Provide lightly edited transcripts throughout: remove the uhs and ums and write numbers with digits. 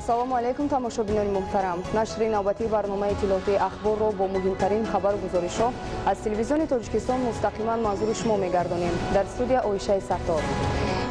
Ассалому алайкум, тамошобинони муҳтарам. Нашри навбатии барномаи иттилоотии Ахборро бо муҳимтарин хабару гузоришҳо аз Телевизиони Тоҷикистон мустақиман манзури шумо мегардонем. Дар студия Оишаи Саттор.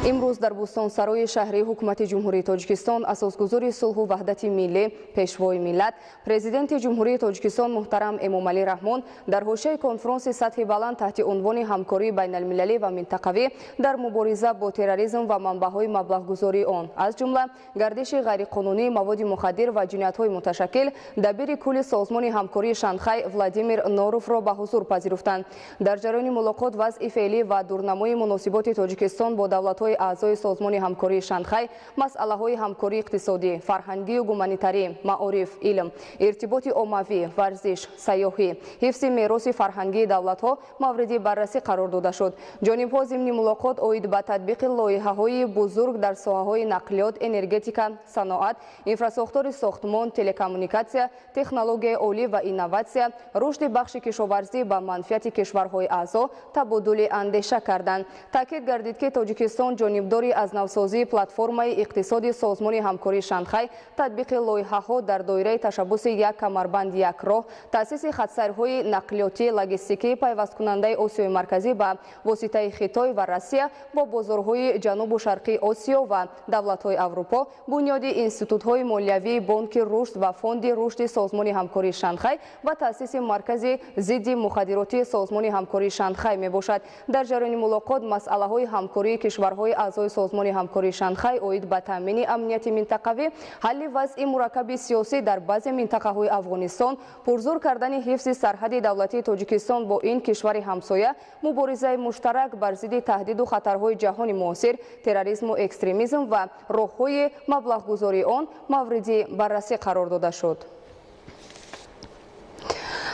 Имрӯз дар Бӯстонсарои шаҳрии Ҳукумати Ҷумҳурии Тоҷикистон асосгузори сулҳу ваҳдати миллӣ, Пешвои миллат, Президенти Ҷумҳурии Тоҷикистон муҳтарам Эмомалӣ Раҳмон дар ҳошияи конфронси сатҳи баланд таҳти унвони «Ҳамкории байналмилалӣ ва минтақавӣ дар мубориза бо терроризм ва манбаъҳои маблағгузории он, аз ҷумла гардиши ғайриқонунии маводи мухаддир ва ҷиноятҳои муташаккил», дабири кулли Созмони ҳамкории Шанхай Владимир Норовро ба ҳузур пазируфтанд. Дар ҷараёни мулоқот вазъи феълӣ ва дурнамои муносиботи Тоҷикистон бо давлатҳои аъзои Созмони ҳамкории Шанхай, масъалаҳои ҳамкории иқтисодӣ, фарҳангию гуманитарӣ, маориф, илм, иртиботи оммавӣ, варзиш, сайёҳӣ, ҳифзи мероси фарҳангии давлатҳо мавриди баррасӣ қарор дода шуд. Ҷонибҳо зимни мулоқот оид ба татбиқи лоиҳаҳои бузург дар соҳаҳои нақлиёт, энергетика, саноат, инфрасохтори сохтмон, телекоммуникатсия, технологияи олӣ ва инноватсия, рушди бахши кишоварзӣ ба манфиати кишварҳои аъзо табодули андеша карданд. Таъкид гардид, ки Тоҷикистон ҷонибдори аз навсозии платформаи иқтисоди Созмони ҳамкории Шанхай, татбиқи лоиҳаҳо дар доираи ташаббуси «Як камарбанд, як роҳ», таъсиси хатсайрҳои нақлиётӣ, логистикии пайвасткунандаи Осиёи Марказӣ ба воситаи Хитой ва Россия бо бозорҳои Ҷанубу Шарқии Осиё ва давлатҳои Аврупо, бунёди институтҳои молиявии Бонки рушд ва Фонди рушди Созмони ҳамкории Шанхай ва таъсиси маркази зидди мухаддиротии Созмони ҳамкории Шанхай мебошад. Дар ҷараёни мулоқот масъалаҳои ҳамкории кишварҳои аъзои Созмони ҳамкории Шанхай оид ба таъмини амнияти минтақавӣ, ҳалли вазъи мураккаби сиёсӣ дар баъзе минтақаҳои Афғонистон, пурзур кардани ҳифзи сарҳади давлатии Тоҷикистон бо ин кишвари ҳамсоя, муборизаи муштарак бар зидди таҳдиду хатарҳои ҷаҳони муосир, терроризму экстремизм ва роҳҳои маблағгузории он мавриди баррасӣ қарор дода шуд.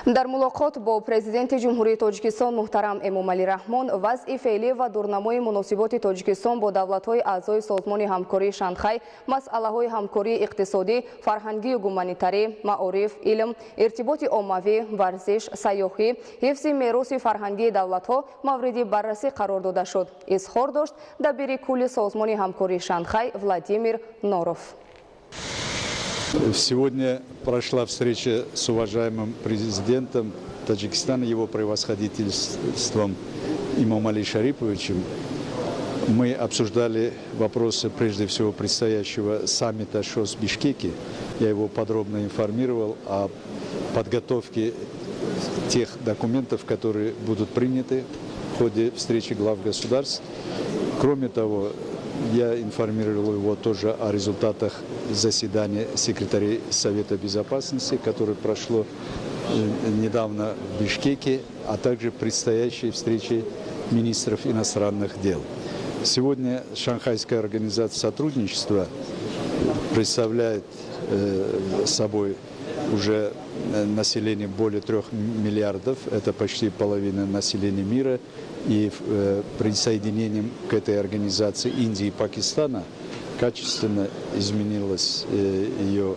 Дар мулоқот бо Президенти Ҷумҳурии Тоҷикистон муҳтарам Эмомалӣ Раҳмон вазъи феълӣ ва дурнамои муносиботи Тоҷикистон бо давлатҳои аъзои Созмони ҳамкории Шанхай, масъалаҳои ҳамкории иқтисодӣ, фарҳангию гуманитарӣ, маориф, илм, иртиботи оммавӣ, варзиш, сайёҳӣ, ҳифзи мероси фарҳангии давлатҳо мавриди баррасӣ қарор дода шуд, изҳор дошт дабири кулли Созмони ҳамкории Шанхай Владимир Норов. Сегодня прошла встреча с уважаемым президентом Таджикистана, его превосходительством Имомали Шариповичем. Мы обсуждали вопросы, прежде всего, предстоящего саммита ШОС в Бишкеке. Я его подробно информировал о подготовке тех документов, которые будут приняты в ходе встречи глав государств. Кроме того, я информировал его тоже о результатах заседания секретарей Совета Безопасности, которое прошло недавно в Бишкеке, а также предстоящей встречи министров иностранных дел. Сегодня Шанхайская организация сотрудничества представляет собой уже население более 3 миллиардов, это почти половина населения мира, и присоединением к этой организации Индии и Пакистана качественно изменилась ее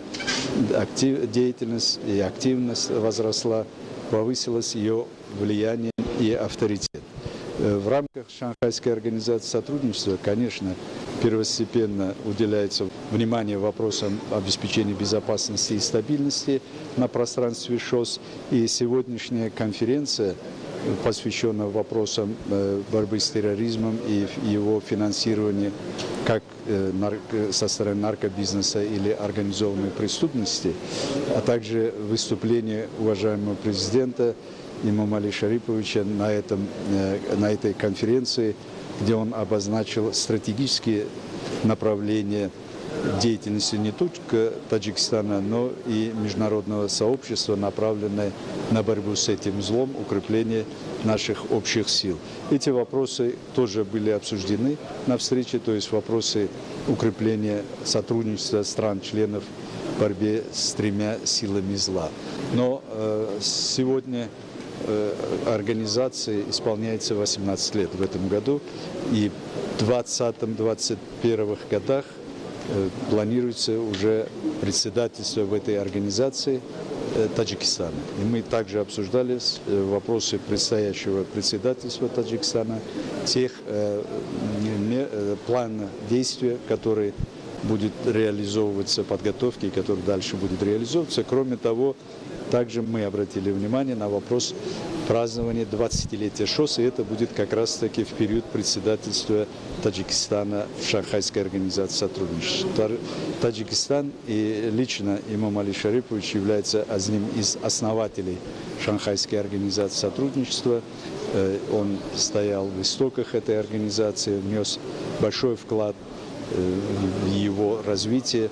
деятельность и активность возросла, повысилось ее влияние и авторитет. В рамках Шанхайской организации сотрудничества, конечно, первостепенно уделяется внимание вопросам обеспечения безопасности и стабильности на пространстве ШОС. И сегодняшняя конференция посвящена вопросам борьбы с терроризмом и его финансированию как со стороны наркобизнеса или организованной преступности, а также выступление уважаемого президента Имомали Шариповича на этой конференции, где он обозначил стратегические направления деятельности не только Таджикистана, но и международного сообщества, направленной на борьбу с этим злом, укрепление наших общих сил. Эти вопросы тоже были обсуждены на встрече, то есть вопросы укрепления сотрудничества стран-членов в борьбе с тремя силами зла. Но сегодня организации исполняется 18 лет в этом году, и в 2020-2021 годах планируется уже председательство в этой организации Таджикистана. И мы также обсуждали вопросы предстоящего председательства Таджикистана, тех плана действия, которые будет реализовываться, подготовки, который дальше будет реализовываться. Кроме того, также мы обратили внимание на вопрос празднования 20-летия ШОС, и это будет как раз-таки в период председательства Таджикистана в Шанхайской организации сотрудничества. Таджикистан и лично Имомали Шарипович является одним из основателей Шанхайской организации сотрудничества. Он стоял в истоках этой организации, внес большой вклад в его развитие.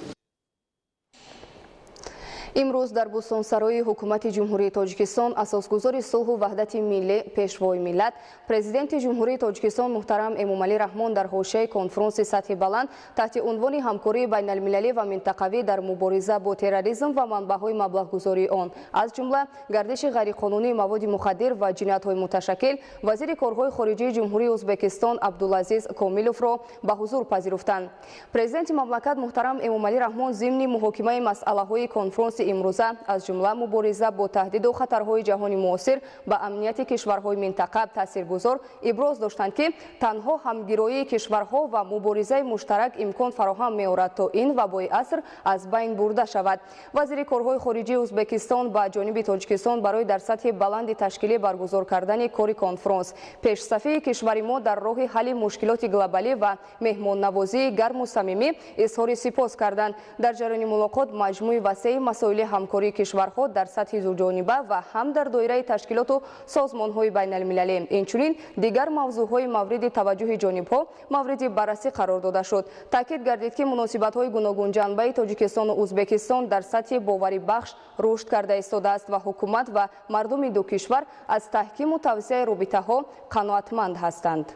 Имрӯз дар Бӯстонсарои ҳукумати Ҷумҳурии Тоҷикистон асосгузори сулҳу ваҳдати миллӣ, Пешвои миллат, Президенти Ҷумҳурии Тоҷикистон муҳтарам Эмомалӣ Раҳмон дар ҳошияи конфронси сатҳи баланд таҳти унвони «Ҳамкории байналмилалӣ ва минтақавӣ дар мубориза бо терроризм ва манбаъҳои маблағгузории он, аз ҷумла гардиши ғайриқонунии маводи мухаддир ва ҷиноятҳои муташаккил», вазири корҳои хориҷии Ҷумҳурии Ӯзбекистон Абдулазиз Комиловро ба ҳузур пазируфтанд. Президенти мамлакат муҳтарам Эмомалӣ Раҳмон зимни муҳокимаи масъалаҳои конфронси имрӯза, аз ҷумла мубориза бо таҳдиду хатарҳои ҷаҳони муосир ба амнияти кишварҳои минтақа таъсиргузор, иброз доштанд, ки танҳо ҳамгироии кишварҳо ва муборизаи муштарак имкон фароҳам меорад, то ин вабои аср аз байн бурда шавад. Вазири корҳои хориҷии Ӯзбекистон ба ҷониби Тоҷикистон барои дар сатҳи баланди ташкилӣ баргузор кардани кори конфронс, пешсафии кишвари мо дар роҳи ҳалли мушкилоти глобалӣ ва меҳмоннавозии гарму самимӣ изҳори сипос карданд. Дар ҷараёни мулоқот маҷмӯи васеи масоили ҳамкории кишварҳо дар сатҳи дуҷониба ва ҳам дар доираи ташкилоту созмонҳои байналмилалӣ, инчунин дигар мавзӯъҳои мавриди таваҷҷӯҳи ҷонибҳо мавриди баррасӣ қарор дода шуд. Таъкид гардид, ки муносибатҳои гуногунҷанбаи Тоҷикистону Ӯзбекистон дар сатҳи боварибахш рушд карда истодааст ва ҳукумат ва мардуми ду кишвар аз таҳкиму тавсеаи робитаҳо қаноатманд ҳастанд.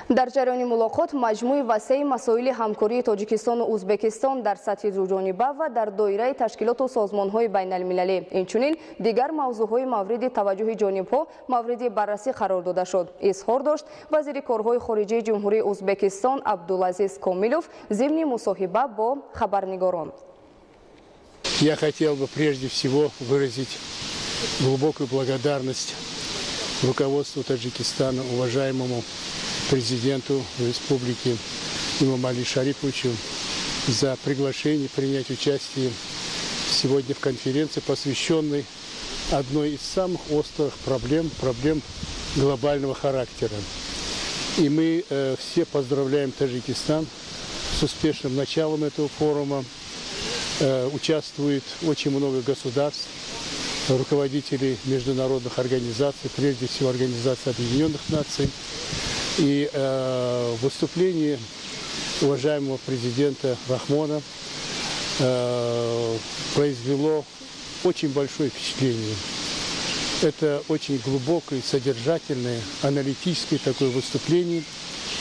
Дар ҷараёни мулоқот маҷмӯи васеи масоили ҳамкории Тоҷикистону Ӯзбекистон дар сатҳи дуҷониба ва дар доираи ташкилоту созмонҳои байналмилалӣ, инчунин дигар мавзӯъҳои мавриди таваҷҷӯҳи ҷонибҳо мавриди баррасӣ қарор дода шуд, изҳор дошт вазири корҳои хориҷии Ҷумҳурии Ӯзбекистон Абдулазиз Комилов зимни мусоҳиба бо хабарнигорон. Я хотел бы прежде всего выразить глубокую благодарность руководству Таджикистана, уважаемому президенту республики Имомали Шариповичу за приглашение принять участие сегодня в конференции, посвященной одной из самых острых проблем, проблем глобального характера. И мы все поздравляем Таджикистан с успешным началом этого форума. Участвует очень много государств, руководителей международных организаций, прежде всего Организации Объединенных Наций. И выступление уважаемого президента Рахмона произвело очень большое впечатление. Это очень глубокое, содержательное, аналитическое такое выступление,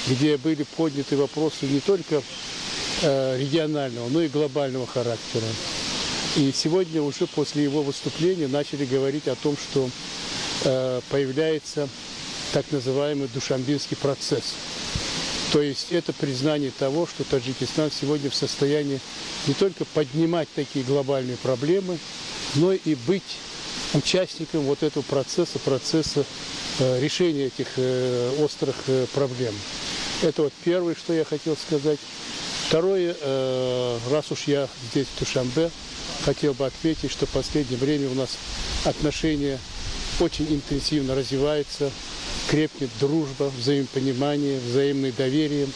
где были подняты вопросы не только регионального, но и глобального характера. И сегодня уже после его выступления начали говорить о том, что появляется так называемый Душанбинский процесс. То есть это признание того, что Таджикистан сегодня в состоянии не только поднимать такие глобальные проблемы, но и быть участником вот этого процесса, процесса решения этих острых проблем. Это вот первое, что я хотел сказать. Второе, раз уж я здесь, в Душанбе, хотел бы отметить, что в последнее время у нас отношения очень интенсивно развиваются, крепнет дружба, взаимопонимание, взаимное доверие.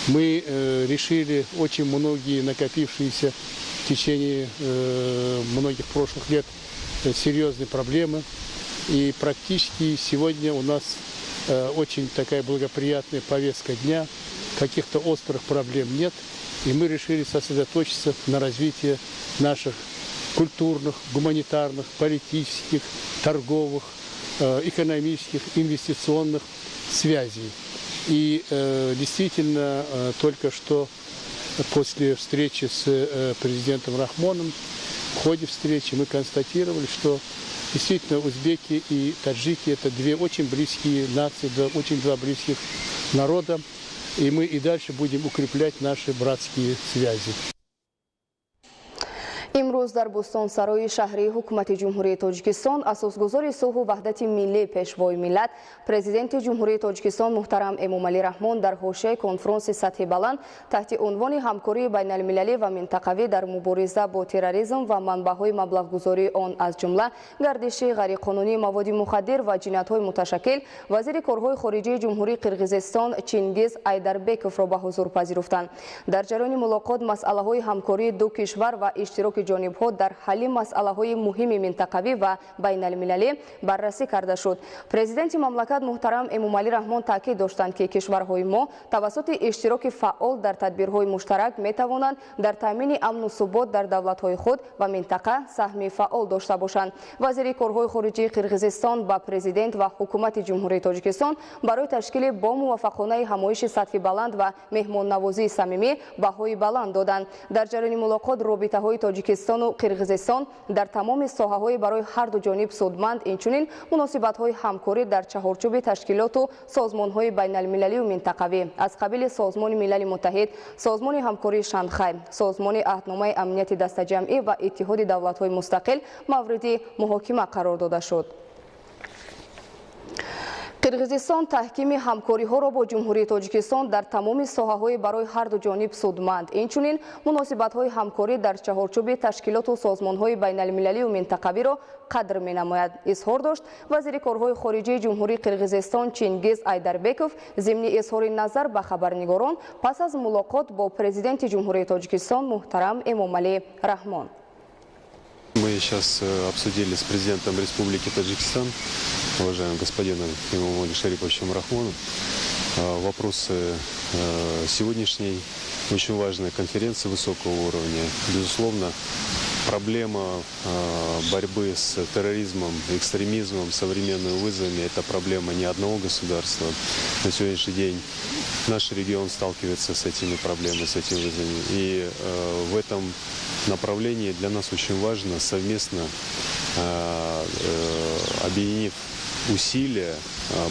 Мы решили очень многие накопившиеся в течение многих прошлых лет серьезные проблемы. И практически сегодня у нас очень такая благоприятная повестка дня, каких-то острых проблем нет. И мы решили сосредоточиться на развитии наших культурных, гуманитарных, политических, торговых, экономических, инвестиционных связей. И действительно, только что после встречи с президентом Рахмоном, в ходе встречи мы констатировали, что действительно узбеки и таджики – это две очень близкие нации, очень два близких народа, и мы и дальше будем укреплять наши братские связи. Имрӯз дар Бӯстонсарои шаҳрии Ҳукумати Ҷумҳурии Тоҷикистон асосгузори сулҳу ваҳдати миллӣ, Пешвои миллат, Президенти Ҷумҳурии Тоҷикистон муҳтарам Эмомалӣ Раҳмон дар ҳошияи конфронси сатҳи баланд таҳти унвони ҳамкории байналмилалӣ ва минтақавӣ дар мубориза бо терроризм ва манбаъҳои маблағгузории он, аз ҷумла гардиши ғайриқонунии маводи мухаддир ва ҷиноятҳои муташаккил, вазири корҳои хориҷии Ҷумҳурии Қирғизистон Чингиз Айдарбековро ба ҳузур пазируфтанд. Дар ҷараёни мулоқот масъалаҳои ҳамкории ду кишвар ва иштироки ҷонибҳо дар ҳалли масъалаҳои муҳими минтақавӣ ва байналмилалӣ баррасӣ карда шуд. Президенти мамлакат муҳтарам Эмомалӣ Раҳмон таъкид доштанд, ки кишварҳои мо тавассути иштироки фаъол дар тадбирҳои муштарак метавонанд дар таъмини амну субот дар давлатҳои худ ва минтақа саҳми фаъол дошта бошанд. Вазири корҳои хориҷии Қирғизистон ба президент ва ҳукумати Ҷумҳурии Тоҷикистон барои ташкили бомуваффақонаи ҳамоиши сатҳи баланд ва меҳмоннавозии самимӣ баҳои баланд доданд. Дар ҷараёни мулоқот робитаҳои Тоҷикистону Қирғизистон дар тамоми соҳаҳои барои ҳарду ҷониб судманд, инчунин муносибатҳои ҳамкорӣ дар чаҳорчӯби ташкилоту созмонҳои байналмилалию минтақавӣ аз қабили Созмони Милали Муттаҳид, Созмони ҳамкории Шанхай, Созмони Аҳдномаи амнияти дастаҷамъӣ ва Иттиҳоди давлатҳои мустақил мавриди муҳокима қарор дода шуд. Қирғизистон таҳкими ҳамкориҳоро бо Ҷумҳурии Тоҷикистон дар тамоми соҳаҳои барои ҳарду ҷониб судманд, инчунин муносибатҳои ҳамкорӣ дар чаҳорчӯби ташкилоту созмонҳои байналмилалию минтақавиро қадр менамояд, изҳор дошт вазири корҳои хориҷии Ҷумҳурии Қирғизистон Чингиз Айдарбеков зимни изҳори назар ба хабарнигорон пас аз мулоқот бо президенти Ҷумҳурии Тоҷикистон муҳтарам Эмомалӣ Раҳмон. Мы сейчас обсудили с президентом Республики Таджикистан, уважаемым господином Эмомали Шариповичем Рахмоном, вопросы сегодняшней очень важной конференции высокого уровня. Безусловно, проблема борьбы с терроризмом, экстремизмом, современными вызовами – это проблема не одного государства. На сегодняшний день наш регион сталкивается с этими проблемами, с этими вызовами. И в этом направлении для нас очень важно совместно, объединив усилия,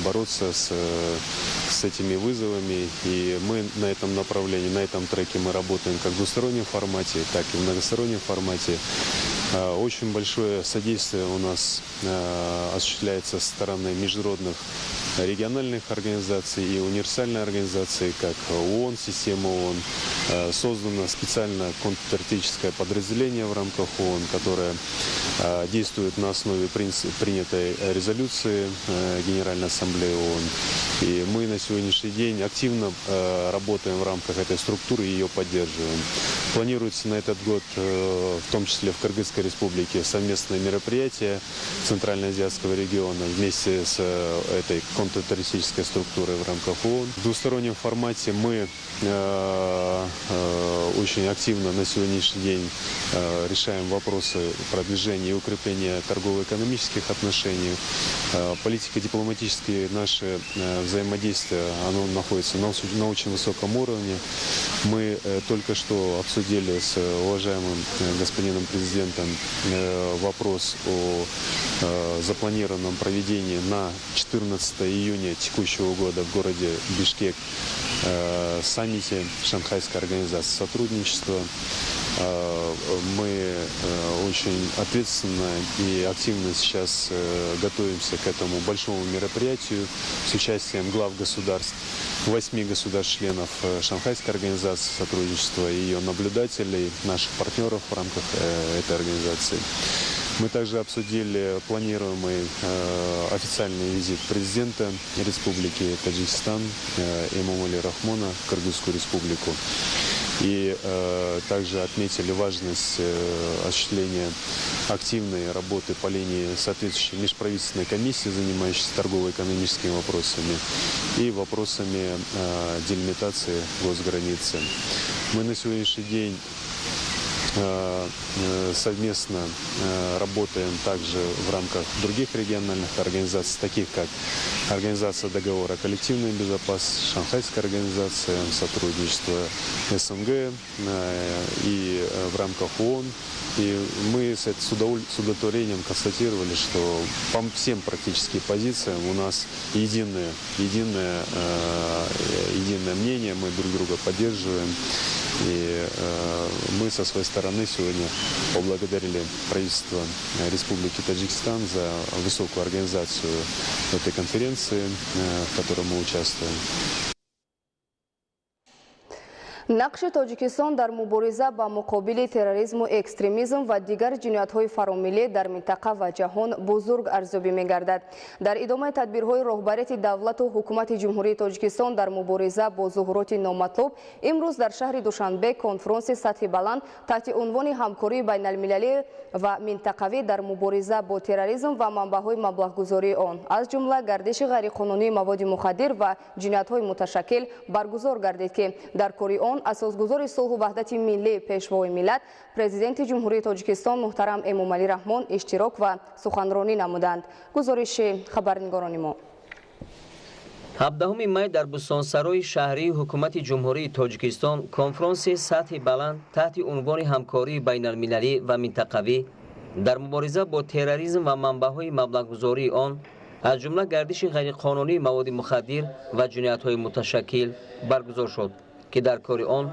бороться с этими вызовами. И мы на этом направлении, на этом треке мы работаем как в двустороннем формате, так и в многостороннем формате. Очень большое содействие у нас осуществляется со стороны международных региональных организаций и универсальной организации, как ООН, система ООН. Создано специально контртеррористическое подразделение в рамках ООН, которое действует на основе принятой резолюции Генеральной Ассамблеи ООН. И мы на сегодняшний день активно работаем в рамках этой структуры и ее поддерживаем. Планируется на этот год, в том числе в Кыргызской Республике, совместное мероприятие Центральноазиатского региона вместе с этой контртеррористической структурой в рамках ООН. В двустороннем формате мы очень активно на сегодняшний день решаем вопросы продвижения и укрепления торгово-экономических отношений. Политико-дипломатические наши взаимодействия, оно находится на очень высоком уровне. Мы только что обсудили с уважаемым господином президентом вопрос о запланированном проведении на 14 июня текущего года в городе Бишкек саммите Шанхайской организации сотрудничества. Мы очень ответственно и активно сейчас готовимся к этому большому мероприятию с участием глав государств, 8 государств-членов Шанхайской организации сотрудничества и ее наблюдателей, наших партнеров в рамках этой организации. Мы также обсудили планируемый официальный визит президента Республики Таджикистан Эмомали Рахмона в Кыргызскую республику. И также отметили важность осуществления активной работы по линии соответствующей межправительственной комиссии, занимающейся торгово-экономическими вопросами и вопросами делимитации госграницы. Мы на сегодняшний день совместно работаем также в рамках других региональных организаций, таких как Организация договора о коллективной безопасности, Шанхайская организация сотрудничества, СНГ и в рамках ООН. И мы с удовлетворением констатировали, что по всем практически позициям у нас единое мнение, мы друг друга поддерживаем. И мы со своей стороны сегодня поблагодарили правительство Республики Таджикистан за высокую организацию этой конференции, в которой мы участвуем. Нақши Тоҷикистон дар мубориза ба муқобили терроризму экстремизм ва дигар ҷиноятҳои фаромиллӣ дар минтақа ва ҷаҳон бузург арзёбӣ мегардад. Дар идомаи тадбирҳои роҳбарияти давлату ҳукумати Ҷумҳурии Тоҷикистон дар мубориза бо зуҳуроти номатлуб, имрӯз дар шаҳри Душанбе конфронси сатҳи баланд таҳти унвони ҳамкории байналмилалӣ ва минтақавӣ дар мубориза бо терроризм ва манбаъҳои маблағгузории он, аз ҷумла гардиши ғайриқонунии маводи мухаддир ва ҷиноятҳои муташаккил баргузор гардид, ки дар кори он асосгузори сулҳу ваҳдати миллӣ, пешвои миллат, Президенти Ҷумҳурии Тоҷикистон муҳтарам Эмомалӣ Раҳмон иштирок ва суханронӣ намуданд. Гузориши хабарнигорони мо. 17 май дар Бӯстонсарои шаҳрии Ҳукумати Ҷумҳурии Тоҷикистон конфронси сатҳи баланд таҳти унвони ҳамкории байналмилалӣ ва минтақавӣ дар мубориза бо терроризм ва манбаъҳои маблағгузории он, аз ҷумла гардиши ғайриқонунии маводи мухаддир ва ҷиноятҳои муташаккил баргузор шуд, ки дар кори он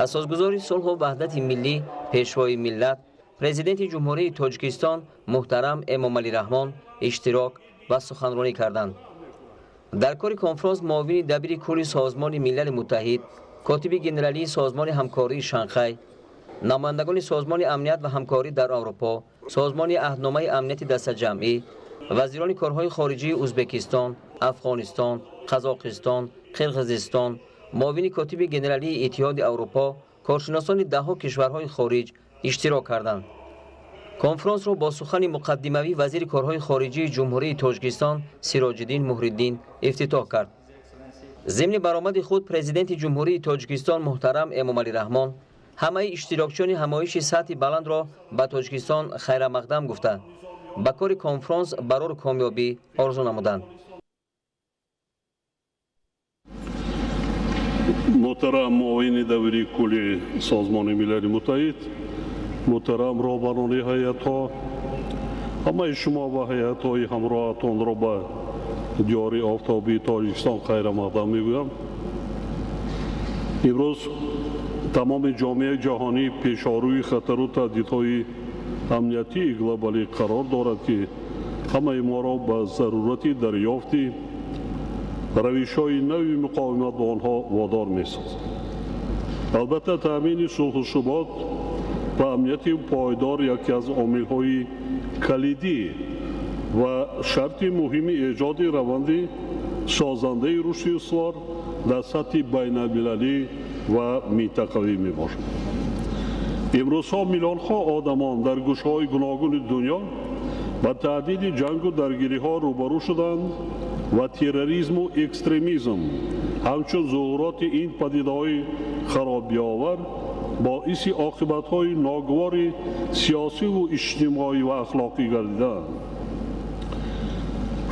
асосгузори сулҳу ваҳдати миллӣ, пешвои миллат, Президенти Ҷумҳурии Тоҷикистон муҳтарам Эмомалӣ Раҳмон иштирок ва суханронӣ карданд. Дар кори конфронс муовини дабири кулли Созмони Милали Муттаҳид, котиби генералии Созмони ҳамкории Шанхай, намояндагони Созмони амният ва ҳамкорӣ дар Аврупо, Созмони аҳдномаи амнияти дастаҷамъӣ, вазирони корҳои хориҷии Ӯзбекистон, Афғонистон, Қазоқистон, Қирғизистон, муовини котиби генералии Иттиҳоди Аврупо, коршиносони даҳҳо кишварҳои хориҷ иштирок карданд. Конфронсро бо сухани муқаддимавӣ вазири корҳои хориҷии Ҷумҳурии Тоҷикистон Сироҷиддин Муҳриддин ифтитоҳ кард. Зимни баромади худ Президенти Ҷумҳурии Тоҷикистон муҳтарам Эмомалӣ Раҳмон ҳамаи иштирокчиёни ҳамоиши сатҳи баландро ба Тоҷикистон хайрамақдам гуфта, ба кори конфронс барору комёбӣ орзу намуданд. Муҳтарам муовини дабири кулли Созмони Милали Муттаҳид, муҳтарам роҳбарони ҳайатҳо, ҳамаи шумо ва ҳайатҳои ҳамроҳатонро ба диёри офтобии Тоҷикистон хайрамақдам мегӯям. Имрӯз тамоми ҷомеаи ҷаҳонӣ пешорӯи хатару таҳдидҳои амниятии глобалӣ қарор дорад, ки ҳамаи моро ба зарурати дарёфти равишҳои нави муқовимат бо онҳо водор месозад. Албатта, таъмини сулҳу субот ва амнияти пойдор яке аз омилҳои калидӣ ва шарти муҳими эҷоди раванди созандаи рушди устувор дар сатҳи байналмилалӣ ва минтақавӣ мебошад. Имрӯзҳо миллионҳо одамон дар гӯшаҳои гуногуни дунё ба таҳдиди ҷангу даргириҳо рӯбарӯ шуданд ва терроризму экстремизм ҳамчун зуҳуроти ин падидаҳои харобиовар боиси оқибатҳои ногувори сиёсиву иҷтимоӣ ва ахлоқӣ гардидаанд.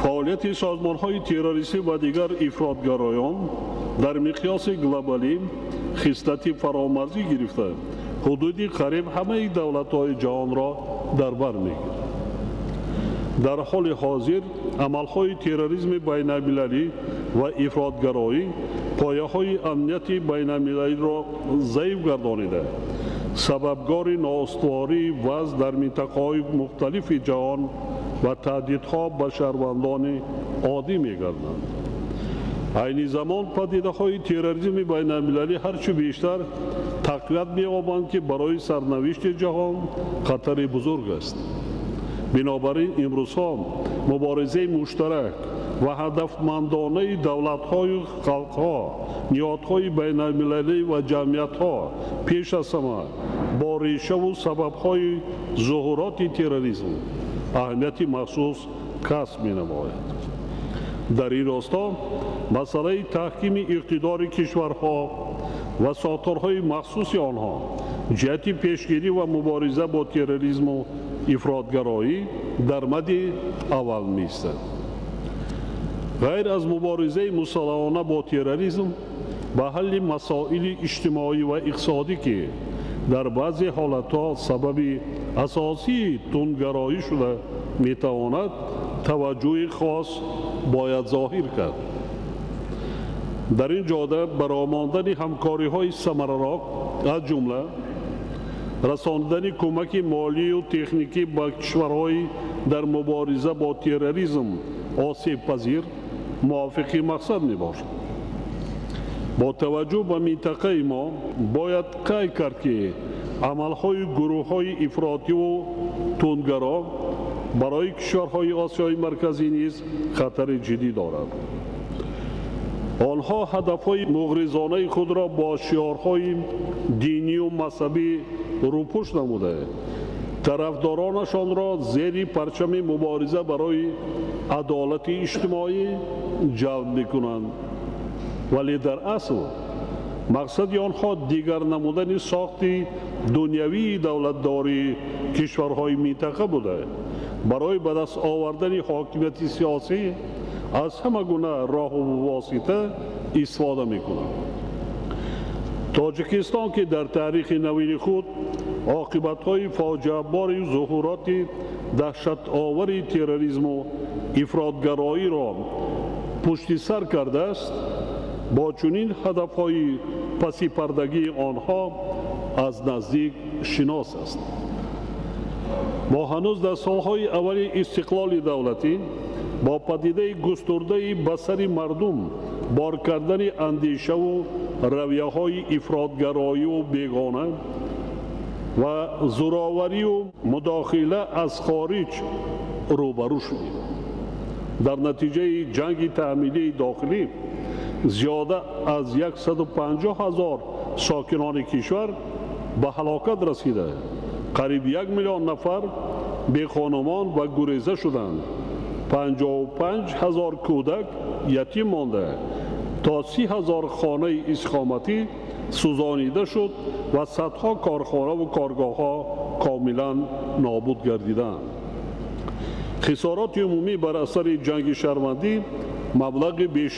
Фаъолияти созмонҳои террористӣ ва дигар ифротгароён дар миқёси глобалӣ хислати фаромарзӣ гирифта, ҳудуди қариб ҳамаи давлатҳои ҷаҳонро дар бар мегирад. Дар ҳоли ҳозир амалҳои терроризми байналмилалӣ ва ифротгароӣ пояҳои амнияти байналмилалиро заиф гардонида, сабабгори ноустувории вазъ дар минтақаҳои мухталифи ҷаҳон ва таҳдидҳо ба шаҳрвандони оддӣ мегарданд. Айни замон падидаҳои терроризми байналмилалӣ ҳарчи бештар тақвият меёбанд, ки барои сарнавишти ҷаҳон хатари бузург аст. Бинобар ин имрӯзҳо муборизаи муштарак ва ҳадафмандонаи давлатҳою халқҳо, ниҳодҳои байналмилалӣ ва ҷамъиятҳо пеш аз ҳама бо решаву сабабҳои зуҳуроти терроризм аҳамияти махсус касб менамояд. Дар ин росто масъалаи таҳкими иқтидори кишварҳо ва сохторҳои махсуси онҳо ҷиҳати пешгирӣ ва мубориза бо терроризму ифротгароӣ дар мади аввал меистад. Ғайр аз муборизаи мусаллаҳона бо терроризм, ба ҳалли масоили иҷтимоӣ ва иқтисодӣ, ки дар баъзе ҳолатҳо сабаби асосии тундгароӣ шуда метавонад, таваҷҷӯҳи хос бояд зоҳир кард. Дар ин ҷода баромондани ҳамкориҳои самаранок аз ҷумла расондани кӯмаки молию техникӣ ба кишварҳои дар мубориза бо терроризм осебпазир мувофиқи мақсад мебошад. Бо таваҷҷӯҳ ба минтақаи мо бояд қайд кард, ки амалҳои гурӯҳҳои ифротиву тундгаро барои кишварҳои Осиёи Марказӣ низ хатари ҷиддӣ дорад. Онҳо ҳадафҳои муғризонаи худро бо шиорҳои динию мазҳабӣ рӯпӯш намуда, тарафдоронашонро зери парчами мубориза барои адолати иҷтимоӣ ҷалб мекунанд. Вале дар асл мақсади онҳо дигар намудани сохти дунявии давлатдории кишварҳои минтақа буда, барои ба даст овардани ҳокимияти сиёсӣ аз ҳама гуна роҳу восита истифода мекунанд. Тоҷикистон, ки дар таърихи навини худ оқибатҳои фоҷиабори зуҳуроти даҳшатовари терроризму ифротгароиро пушти сар кардааст, бо чунин ҳадафҳои пасипардагии онҳо аз наздик шинос аст. Мо ҳанӯз дар солҳои аввали истиқлоли давлатӣ бо падидаи густурдаи ба сари мардум бор кардани андешаву равияҳои ифротгароиву бегона ва зӯроварию мудохила аз хориҷ рӯбарӯ шудем. Дар натиҷаи ҷанги таъмилии дохилӣ зиёда аз 150 ҳазор сокинони кишвар ба ҳалокат расида, қариб 1 миллион нафар бехонумон ва гуреза шуданд, 55 ҳазор кӯдак ятим монда, то 30 ҳазор хонаи истиқоматӣ сӯзонида шуд ва садҳо корхонаву коргоҳҳо комилан нобуд гардиданд. Хисороти умумӣ бар асари ҷанги шаҳрвандӣ маблағи беш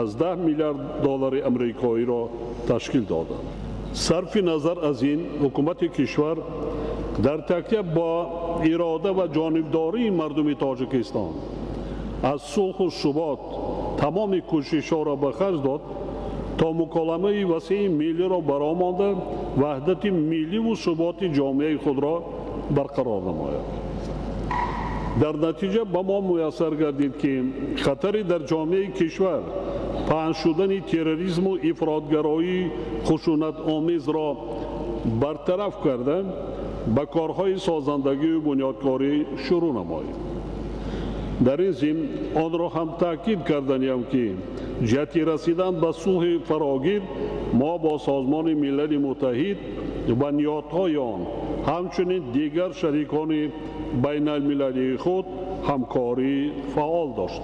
аз 10 миллиард доллари амрикоиро ташкил доданд. Сарфи назар аз ин, ҳукумати кишвар дар такя бо ирода ва ҷонибдории мардуми Тоҷикистон аз сулҳу субот тамоми кӯшишҳоро ба харҷ дод, то муколамаи васеи миллиро бароҳ монда, ваҳдати милливу суботи ҷомеаи худро барқарор намояд. Дар натиҷа ба мо муяссар гардид, ки хатари дар ҷомеаи кишвар паҳн шудани терроризму ифротгароии хушунатомезро бартараф карда, ба корҳои созандагию бунёдкорӣ шурӯъ намоем. Дар ин зимн онро ҳам таъкид карданиям, ки ҷиҳати расидан ба сулҳи фарогир мо бо Созмони Милали Муттаҳид ва ниҳодҳои он, ҳамчунин дигар шарикони байналмилалии худ ҳамкории фаъол дошт.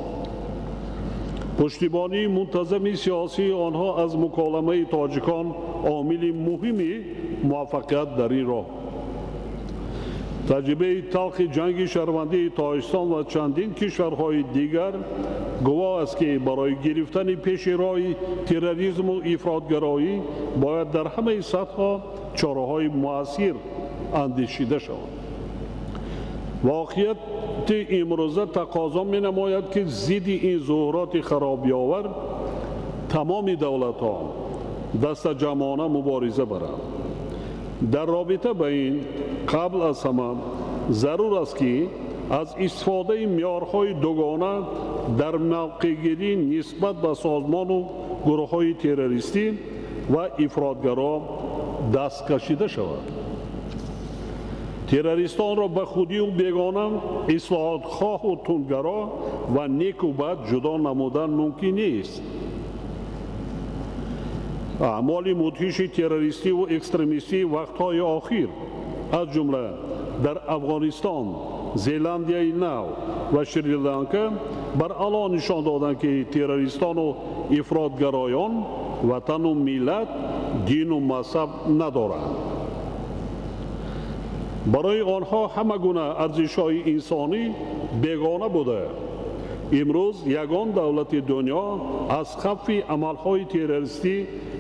Пуштибонии мунтазами сиёсии онҳо аз муколамаи тоҷикон омили муҳими муваффақият дар ин роҳ. Таҷрибаи талхи ҷанги шаҳрвандии Тоҷикистон ва чандин кишварҳои дигар гувоҳ аст, ки барои гирифтани пеши роҳи терроризму ифротгароӣ бояд дар ҳамаи сатҳҳо чораҳои муассир андешида шаванд. Воқеияти имрӯза тақозо менамояд, ки зидди ин зуҳуроти харобиовар тамоми давлатҳо дастаҷамъона мубориза баранд. Дар робита ба ин қабл аз ҳама зарур аст, ки аз истифодаи меъёрҳои дугона дар мавқеъгирӣ нисбат ба созмону гурӯҳҳои террористӣ ва ифротгаро даст кашида шавад. Террористонро ба худию бегона, ислоҳотхоҳу тундгаро ва неку бад ҷудо намудан мумкин нест. Аъмоли мудҳиши террористиву экстремистии вақтҳои охир, аз ҷумла дар Афғонистон, Зеландияи Нав ва Шри-Ланка бар ало нишон доданд, ки террористону ифротгароён ватану миллат, дину мазҳаб надоранд. Барои онҳо ҳама гуна арзишҳои инсонӣ бегона буда. Имрӯз ягон давлати дунё аз хавфи амалҳои террористӣ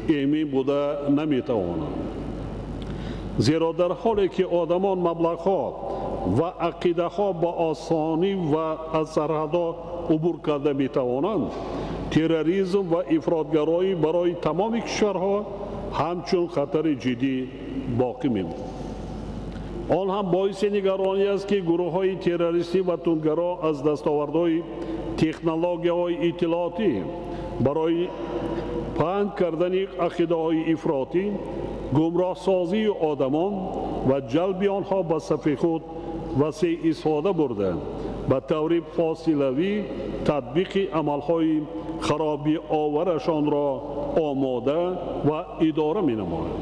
эмин буда наметавонад. Зеро дар ҳоле ки одамон маблағҳо ва ақидаҳо ба осонӣ ва аз сарҳадҳо убур карда метавонанд, терроризм ва ифротгароӣ барои тамоми кишварҳо ҳамчун хатари ҷиддӣ боқӣ мемонад. Он ҳам боиси нигаронӣ аст, ки гурӯҳҳои террористӣ ва тундгаро аз дастовардҳои технологияҳои иттилоотӣ барои паҳн кардани ақидаҳои ифротӣ, гумроҳсозии одамон ва ҷалби онҳо ба сафи худ васеъ истифода бурда, ба таври фосилавӣ татбиқи амалҳои харобиоварашонро омода ва идора менамоянд.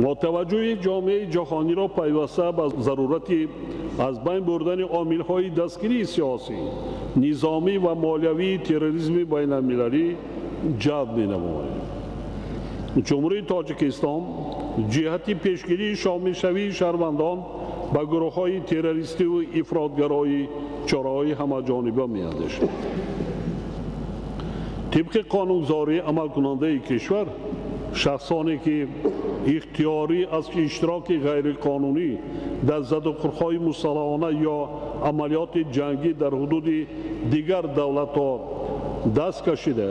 Мо таваҷҷӯҳи ҷомеаи ҷаҳониро пайваста ба зарурати аз байн бурдани омилҳои дастгирии сиёсӣ, низомӣ ва молиявии терроризми байналмилалӣ ҷалб менамоем. Ҷумҳурии Тоҷикистон ҷиҳати пешгирии шомилшавии шаҳрвандон ба гурӯҳҳои террористиву ифротгароӣ чораҳои ҳамаҷониба меандешад. Тибқи қонунгузории амалкунандаи кишвар, шахсоне ки ихтиёрӣ аз иштироки ғайриқонунӣ дар задухӯрдҳои мусаллаҳона ё амалиёти ҷангӣ дар ҳудуди дигар давлатҳо даст кашида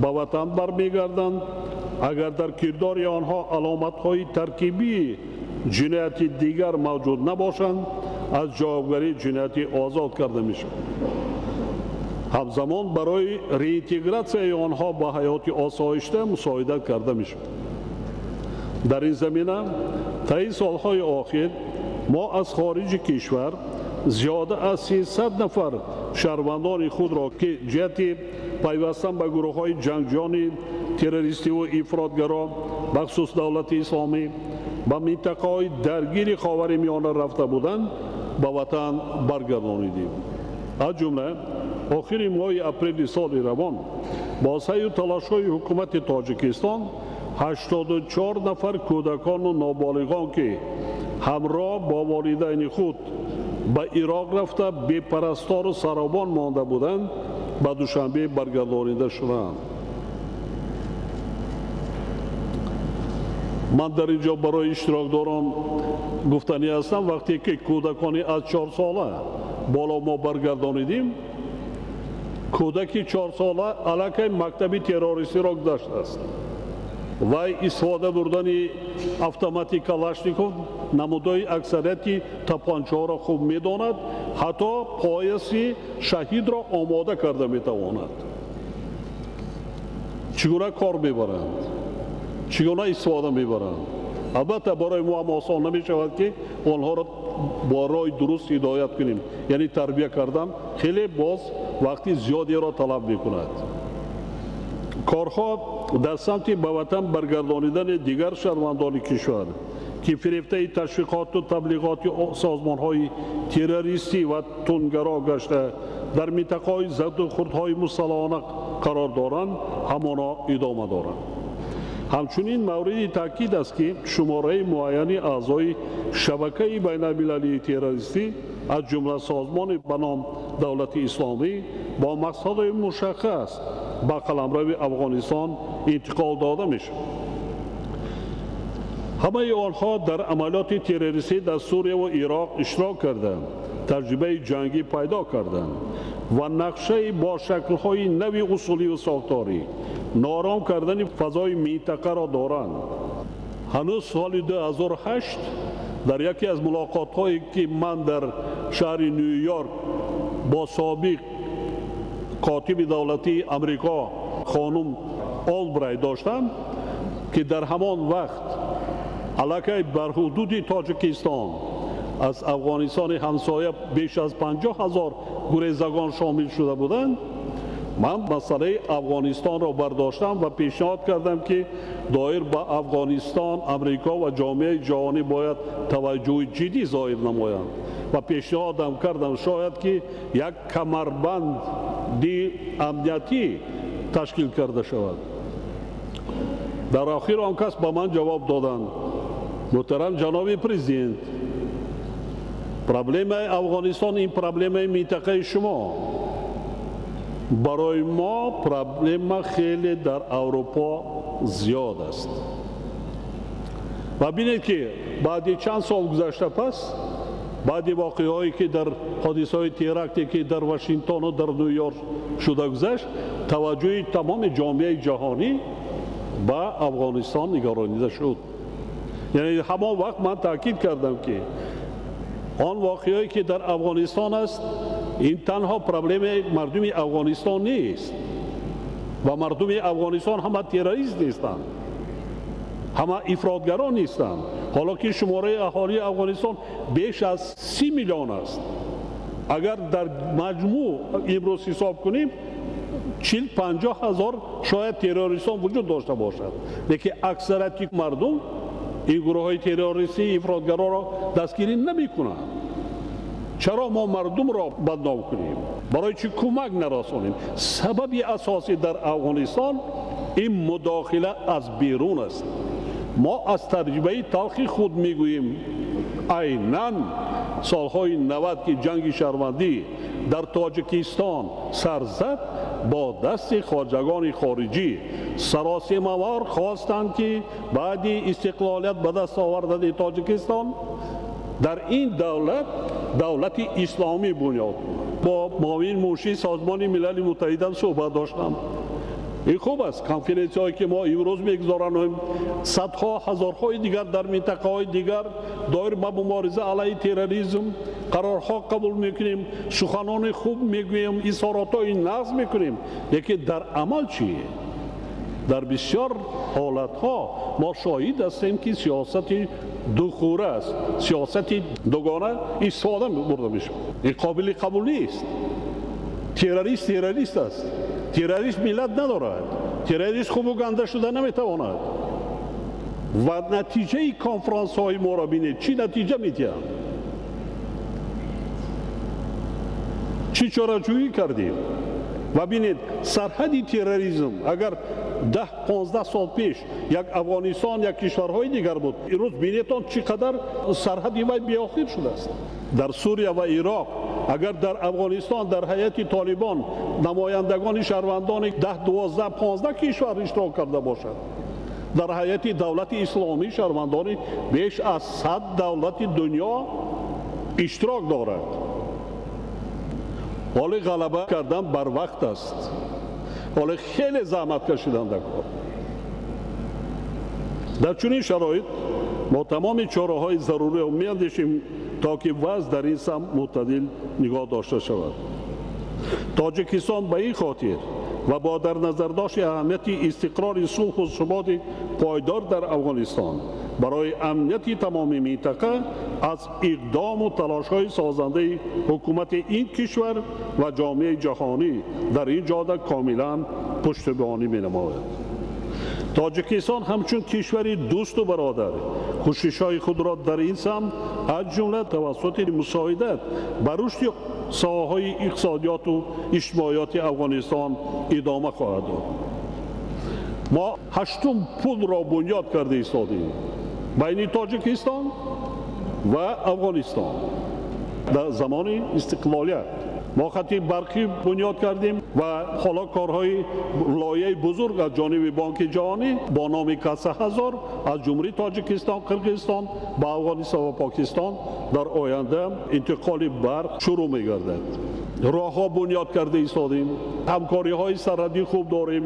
ба ватан бармегарданд, агар дар кирдори онҳо аломатҳои таркибии ҷинояти дигар мавҷуд набошанд, аз ҷавобгарии ҷиноятӣ озод карда мешаванд. Ҳамзамон барои реинтегратсияи онҳо ба ҳаёти осоишта мусоидат карда мешавад. Дар ин замина таи солҳои охир мо аз хориҷи кишвар зиёда аз 300 нафар шаҳрвандони худро, ки ҷиҳати пайвастан ба гурӯҳҳои ҷангҷиёни террористиву ифротгаро, бахусус Давлати Исломӣ, ба минтақаҳои даргири Ховари Миёна рафта буданд, ба ватан баргардонидем. Аз ҷумла охири моҳи апрели соли равон бо саъю талошҳои ҳукумати Тоҷикистон 84 нафар кӯдакону ноболиғон, ки ҳамроҳ бо волидайни худ ба Ироқ рафта бепарастору саробон монда буданд, ба Душанбе баргардонида шуданд. Ман дар ин ҷо барои иштирокдорон гуфтанӣ ҳастам, вақте ки кӯдакони аз 4 сола боло мо баргардонидем, кӯдаки 4 сола аллакай мактаби террористиро гузаштааст. Вай истифода бурдани автомати Калашников намудои аксарияти тапанчаҳоро хуб медонад, ҳатто пояси шаҳидро омода карда метавонад. Чӣ гуна кор мебаранд, чӣ гуна истифода мебаранд? Албатта барои мо ҳам осон намешавад, ки онҳоро бо роҳи дуруст ҳидоят кунем, яъне тарбия кардан хеле боз вақти зиёдеро талаб мекунад. Корҳо дар самти ба ватан баргардонидани дигар шаҳрвандони кишвар, ки фирефтаи ташвиқоту таблиғоти созмонҳои террористӣ ва тундгаро гашта дар минтақаҳои задухӯрдҳои мусаллаҳона қарор доранд, ҳамоно идома доранд. Ҳамчунин мавриди таъкид аст, ки шумораи муайяни аъзои шабакаи байналмилалии террористӣ, аз ҷумла созмони ба ном Давлати Исломӣ, бо мақсадҳои мушаххас ба қаламрави Афғонистон интиқол дода мешавад. Ҳамаи онҳо дар амалиёти террористӣ дар Сурия ва Ироқ иштирок карданд, таҷрибаи ҷангӣ пайдо карданд ва нақшаи бо шаклҳои нави усулию сохторӣ ноором кардани фазои минтақаро доранд. Ҳанӯз соли 2008 дар яке аз мулоқотҳое, ки ман дар шаҳри Ню-Йорк бо собиқ котиби давлатии Амрико хонум Олбрайт доштам, ки дар ҳамон вақт аллакай бар ҳудуди Тоҷикистон аз Афғонистони ҳамсоя беш аз 50 000 гурезагон шомил шуда буданд, ман масъалаи Афғонистонро бардоштам ва пешниҳод кардам, ки доир ба Афғонистон Амрико ва ҷомеаи ҷаҳонӣ бояд таваҷҷӯҳи ҷиддӣ зоҳир намоянд ва пешниҳодам кардам, шояд ки як камарбанди амниятӣ ташкил карда шавад. Дар охир он кас ба ман ҷавоб доданд: муҳтарам ҷаноби президент, проблемаи Афғонистон ин проблемаи минтақаи шумо. Барои мо проблема хеле дар Аврупо зиёд аст. Ва бинед, ки баъди чанд сол гузашта пас, баъди воқеаҳое ки дар ҳодисаҳои теракте ки дар Вашингтону дар Ню-Йорк шуда гузашт, таваҷҷӯҳи тамоми ҷомеаи ҷаҳонӣ ба Афғонистон нигаронида шуд. Яъне ҳамон вақт ман таъкид кардам, ки он воқеае ки дар Афғонистон аст, ин танҳо проблемаи мардуми Афғонистон нест ва мардуми Афғонистон ҳама террорист нестанд, ҳама ифротгарон нестанд. Ҳоло ки шумораи аҳолии Афғонистон беш аз 30 миллион аст, агар дар маҷмӯъ имрӯз ҳисоб кунем, 40-50 ҳазор шояд террористон вуҷуд дошта бошад, лекин аксарияти мардум ин гурӯҳҳои террористӣ ифротгароро дастгирӣ намекунанд. Чаро мо мардумро бадном кунем? Барои чӣ кӯмак нарасонем? Сабаби асосӣ дар Афғонистон ин мудохила аз берун аст. Мо аз таҷрибаи талхи худ мегӯем, айнан солҳои 90 ки ҷанги шаҳрвандӣ дар Тоҷикистон сар зад, бо дасти хоҷагони хориҷӣ саросимавор хостанд, ки баъди истиқлолият ба даст овардани Тоҷикистон дар ин давлат давлати исломӣ бунёд. Бо муовини муншии Созмони Милали Муттаҳидам суҳбат доштам. Ин хуб аст, конференсияҳое ки мо имрӯз мегузаронем, садҳо ҳазорҳои дигар дар минтақаҳои дигар доир ба мубориза алайҳи терроризм қарорҳо қабул мекунем, суханони хуб мегӯем, изҳоротҳои нағз мекунем, лекин дар амал чӣ? Дар бисёр ҳолатҳо мо шоҳид ҳастем, ки сиёсати духӯра аст, сиёсати дугона истифода бурда мешавад. Ин қобили қабул нест. Террорист террорист аст. Террорист миллат надорад. Террорист хубу ганда шуда наметавонад. Ва натиҷаи конфронсҳои моро бинед, чӣ натиҷа медиҳанд, чӣ чораҷӯӣ кардем. Ва бинед, сарҳади терроризм агар 10-15 сол пеш як Афғонистон, як кишварҳои дигар буд, имрӯз бинедтон чӣ қадар сарҳади вай беохир шудааст. Дар Сурия ва Ироқ, агар дар Афғонистон дар ҳайати Толибон намояндагони шаҳрвандони 10, 12, 15 кишвар иштирок карда бошад, дар ҳайати давлати исломӣ шаҳрвандони беш аз 100 давлати дунё иштирок дорад. Ҳоле ғалаба кардан барвақт аст. Ҳоле хеле заҳмат кашидан дар кор. Дар чунин шароит мо тамоми чораҳои заруриро меандешем, то ки вазъ дар ин самт мӯътадил нигоҳ дошта шавад. Тоҷикистон ба ин хотир ва бо дар назардошти аҳамияти истиқрори сулҳу суботи пойдор дар Афғонистон барои амнияти тамоми минтақа аз иқдому талошҳои созандаи ҳукумати ин кишвар ва ҷомеаи ҷаҳонӣ дар ин ҷода комилан пуштибонӣ менамояд. Тоҷикистон ҳамчун кишвари дӯсту бародар кӯшишҳои худро дар ин самт аз ҷумла тавассути мусоидат ба рушди соҳаҳои иқтисодиёту иҷтимоиёти Афғонистон идома хоҳад дод. Мо 8-ум пулро бунёд карда истодем байни Тоҷикистон ва Афғонистон дар замони истиқлолият. Мо хати барқӣ бунёд кардем ва ҳоло корҳои лоиҳаи бузург аз ҷониби Бонки Ҷаҳонӣ бо номи Каса ҳазор аз Ҷумҳурии Тоҷикистон, Қирғизистон ба Афғонистон ва Покистон дар оянда интиқоли барқ шурӯъ мегардад. Роҳҳо бунёд карда истодем, ҳамкориҳои сарҳадӣ хуб дорем,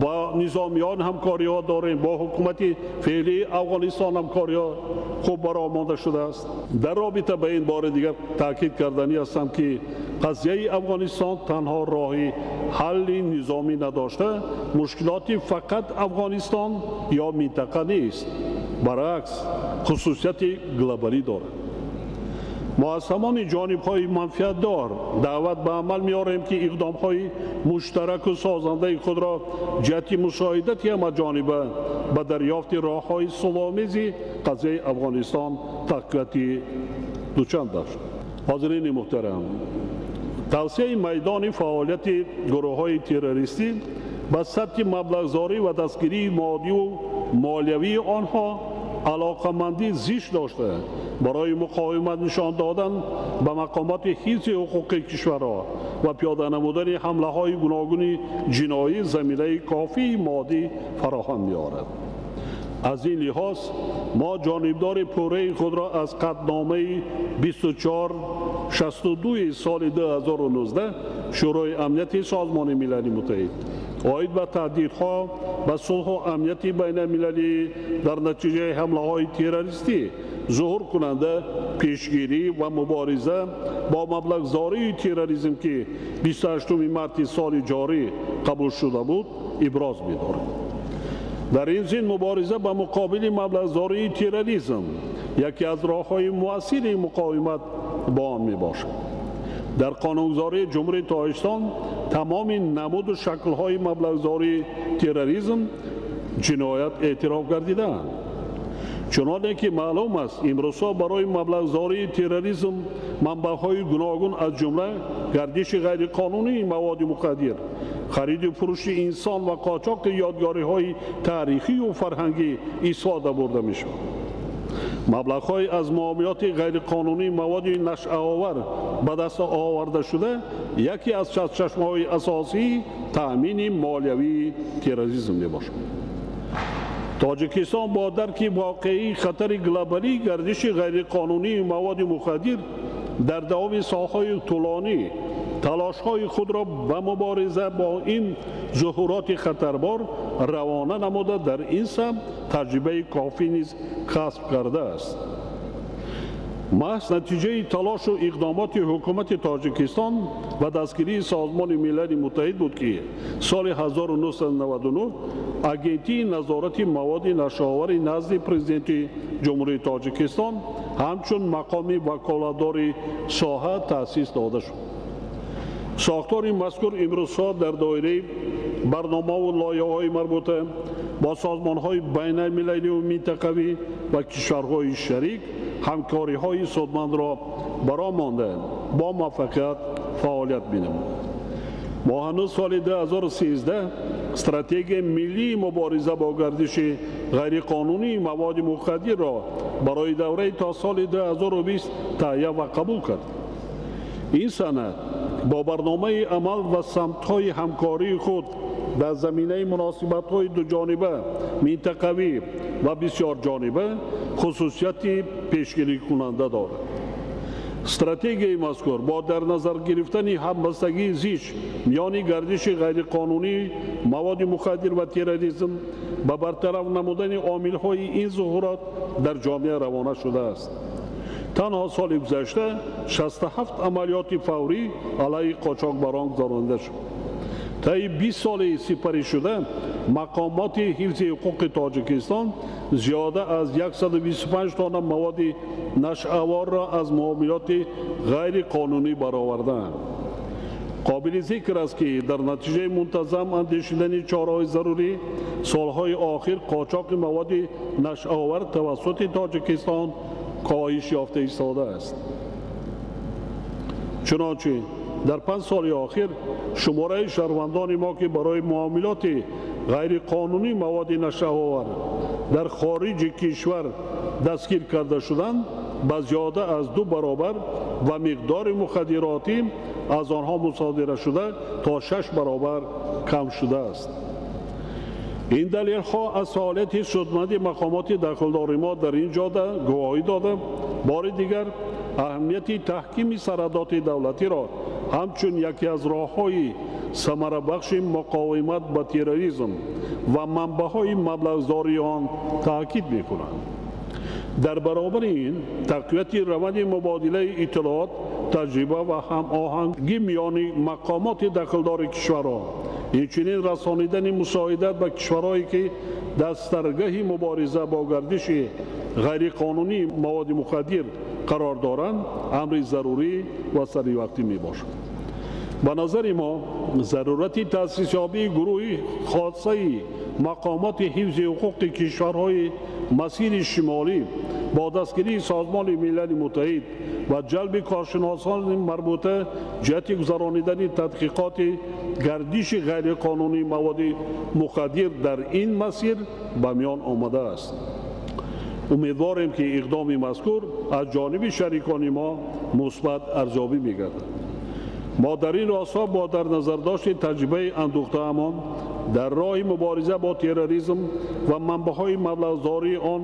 бо низомиён ҳамкориҳо дорем, бо ҳукумати феълии Афғонистон ҳамкориҳо хуб баромада шудааст. Дар робита ба ин бори дигар таъкид карданӣ ҳастам, ки қазияи Афғонистон танҳо роҳи ҳалли низомӣ надошта, мушкилоти фақат Афғонистон ё минтақа нест, баръакс хусусияти глобалӣ дорад. Мо аз тамоми ҷонибҳои манфиатдор даъват ба амал меорем, ки иқдомҳои муштараку созандаи худро ҷиҳати мусоидати ҳамаҷониба ба дарёфти роҳҳои сулҳомези қазияи Афғонистон тақвияти дучанд бахшанд. Ҳозирини муҳтарам, тавсияи майдони фаъолияти гурӯҳҳои террористӣ ба сатҳи маблағзорӣ ва дастгирии моддиву молиявии онҳо алоқамандӣ зишт дошта, барои муқовимат нишон додан ба мақомоти ҳифзи ҳуқуқи кишварҳо ва пиёда намудани ҳамлаҳои гуногуни ҷиноӣ заминаи кофии моддӣ фароҳам меорад. Аз ин лиҳоз мо ҷонибдори пурраи худро аз қатъномаи 2462 соли 2019 Шӯрои амнияти Созмони Милали Муттаҳид Оид ба таҳдидҳо ба сулҳу амнияти байналмилалӣ дар натиҷаи ҳамлаҳои террористӣ зуҳуркунанда пешгирӣ ва мубориза бо маблағгузории терроризм, ки 28 марти соли ҷорӣ қабул шуда буд, иброз медорад. Дар ин зин мубориза ба муқобили маблағгузории терроризм яке аз роҳҳои муассири муқовимат бо он мебошад. Дар қонунгузории Ҷумҳурии Тоҷикистон тамоми намуду шаклҳои маблағгузории терроризм ҷиноят эътироф гардидаанд. Чуноне ки маълум аст, имрӯзҳо барои маблағгузории терроризм манбаъҳои гуногун, аз ҷумла гардиши ғайриқонунии маводи мухаддир, хариду фурӯши инсон ва қочоқи ёдгориҳои таърихию фарҳангӣ истифода бурда мешавад. Маблағҳои аз муомилоти ғайриқонунии маводи нашъаовар ба даст оварда шуда яке аз сарчашмаҳои асосии таъмини молиявии терроризм мебошад. Тоҷикистон бо дарки воқеии хатари глобалии гардиши ғайриқонунии маводи мухаддир дар давоми солҳои тӯлонӣ талошҳои худро ба мубориза бо ин зуҳуроти хатарбор равона намуда, дар ин самт таҷрибаи кофӣ низ касб кардааст. Маҳз натиҷаи талошу иқдомоти ҳукумати Тоҷикистон ва дастгирии Созмони Милали Муттаҳид буд, ки соли 1999 Агентии назорати маводи нашъаовари назди Президенти Ҷумҳурии Тоҷикистон ҳамчун мақоми ваколатдори соҳа таъсис дода шуд. Сохтори мазкур имрӯзҳо дар доираи барномаву лоиҳаҳои марбута бо созмонҳои байналмилалию минтақавӣ ва кишварҳои шарик ҳамкориҳои судмандро баро монда, бо муваффақият фаъолият менамояд. Мо ҳанӯз соли 2013 стратегияи миллии мубориза бо гардиши ғайриқонунии маводи мухаддирро барои давраи то соли 2020 таҳия ва қабул кард. Ин санад бо барномаи амал ва самтҳои ҳамкории худ дар заминаи муносибатҳои дуҷониба, минтақавӣ ва бисёрҷониба хусусияти пешгирикунанда дорад. Стратегияи мазкур бо дар назар гирифтани ҳамбастагии зич миёни гардиши ғайриқонунии маводи мухаддир ва терроризм ба бартараф намудани омилҳои ин зуҳурот дар ҷомеа равона шудааст. Танҳо соли гузашта 67 амалиёти фаврӣ алайҳи қочоқбарон гузаронида шуд. Таи 20 соли сипаришуда мақомоти ҳифзи ҳуқуқи Тоҷикистон зиёда аз 125 тонна маводи нашъаоворро аз муомилоти ғайриқонунӣ баровардаанд. Қобили зикр аст, ки дар натиҷаи мунтазам андешидани чораҳои зарурӣ солҳои охир қочоқи маводи нашъаовар тавассути Тоҷикистон коҳиш ёфта истодааст. Чунончи дар 5 соли охир шумораи шаҳрвандони мо, ки барои муомилоти ғайриқонунии маводи нашъаовар дар хориҷи кишвар дастгир карда шуданд, ба зиёда аз 2 баробар ва миқдори мухаддиротӣ аз онҳо мусодира шуда то 6 баробар кам шудааст. Ин далелҳо аз фаъолияти судманди мақомоти дахлдори мо дар ин ҷода гувоҳӣ дода, бори дигар аҳамияти таҳкими сарҳадоти давлатиро ҳамчун яке аз роҳҳои самарабахши муқовимат ба терроризм ва манбаъҳои маблағгузории он таъкид мекунанд. Дар баробари ин тақвияти раванди мубодилаи иттилоот, таҷриба ва ҳамоҳангӣ миёни мақомоти дахлдори кишварҳо, инчунин расонидани мусоидат ба кишварҳое, ки дар саргаҳи мубориза бо гардиши ғайриқонунии маводи мухаддир қарор доранд, амри зарурӣ ва саривақтӣ мебошад. Ба назари мо зарурати таъсисёбии гурӯҳи хосаи мақомоти ҳифзи ҳуқуқи кишварҳои масири шимолӣ бо дастгирии Созмони Милали Муттаҳид ва ҷалби коршиносони марбута ҷиҳати гузаронидани тадқиқоти гардиши ғайриқонунии маводи мухаддир дар ин масир ба миён омадааст. Умедворем, ки иқдоми мазкур аз ҷониби шарикони мо мусбат арзёбӣ мегардад. Мо дар ин росто бо дар назардошти таҷрибаи андӯхтаамон дар роҳи мубориза бо терроризм ва манбаъҳои маблағгузории он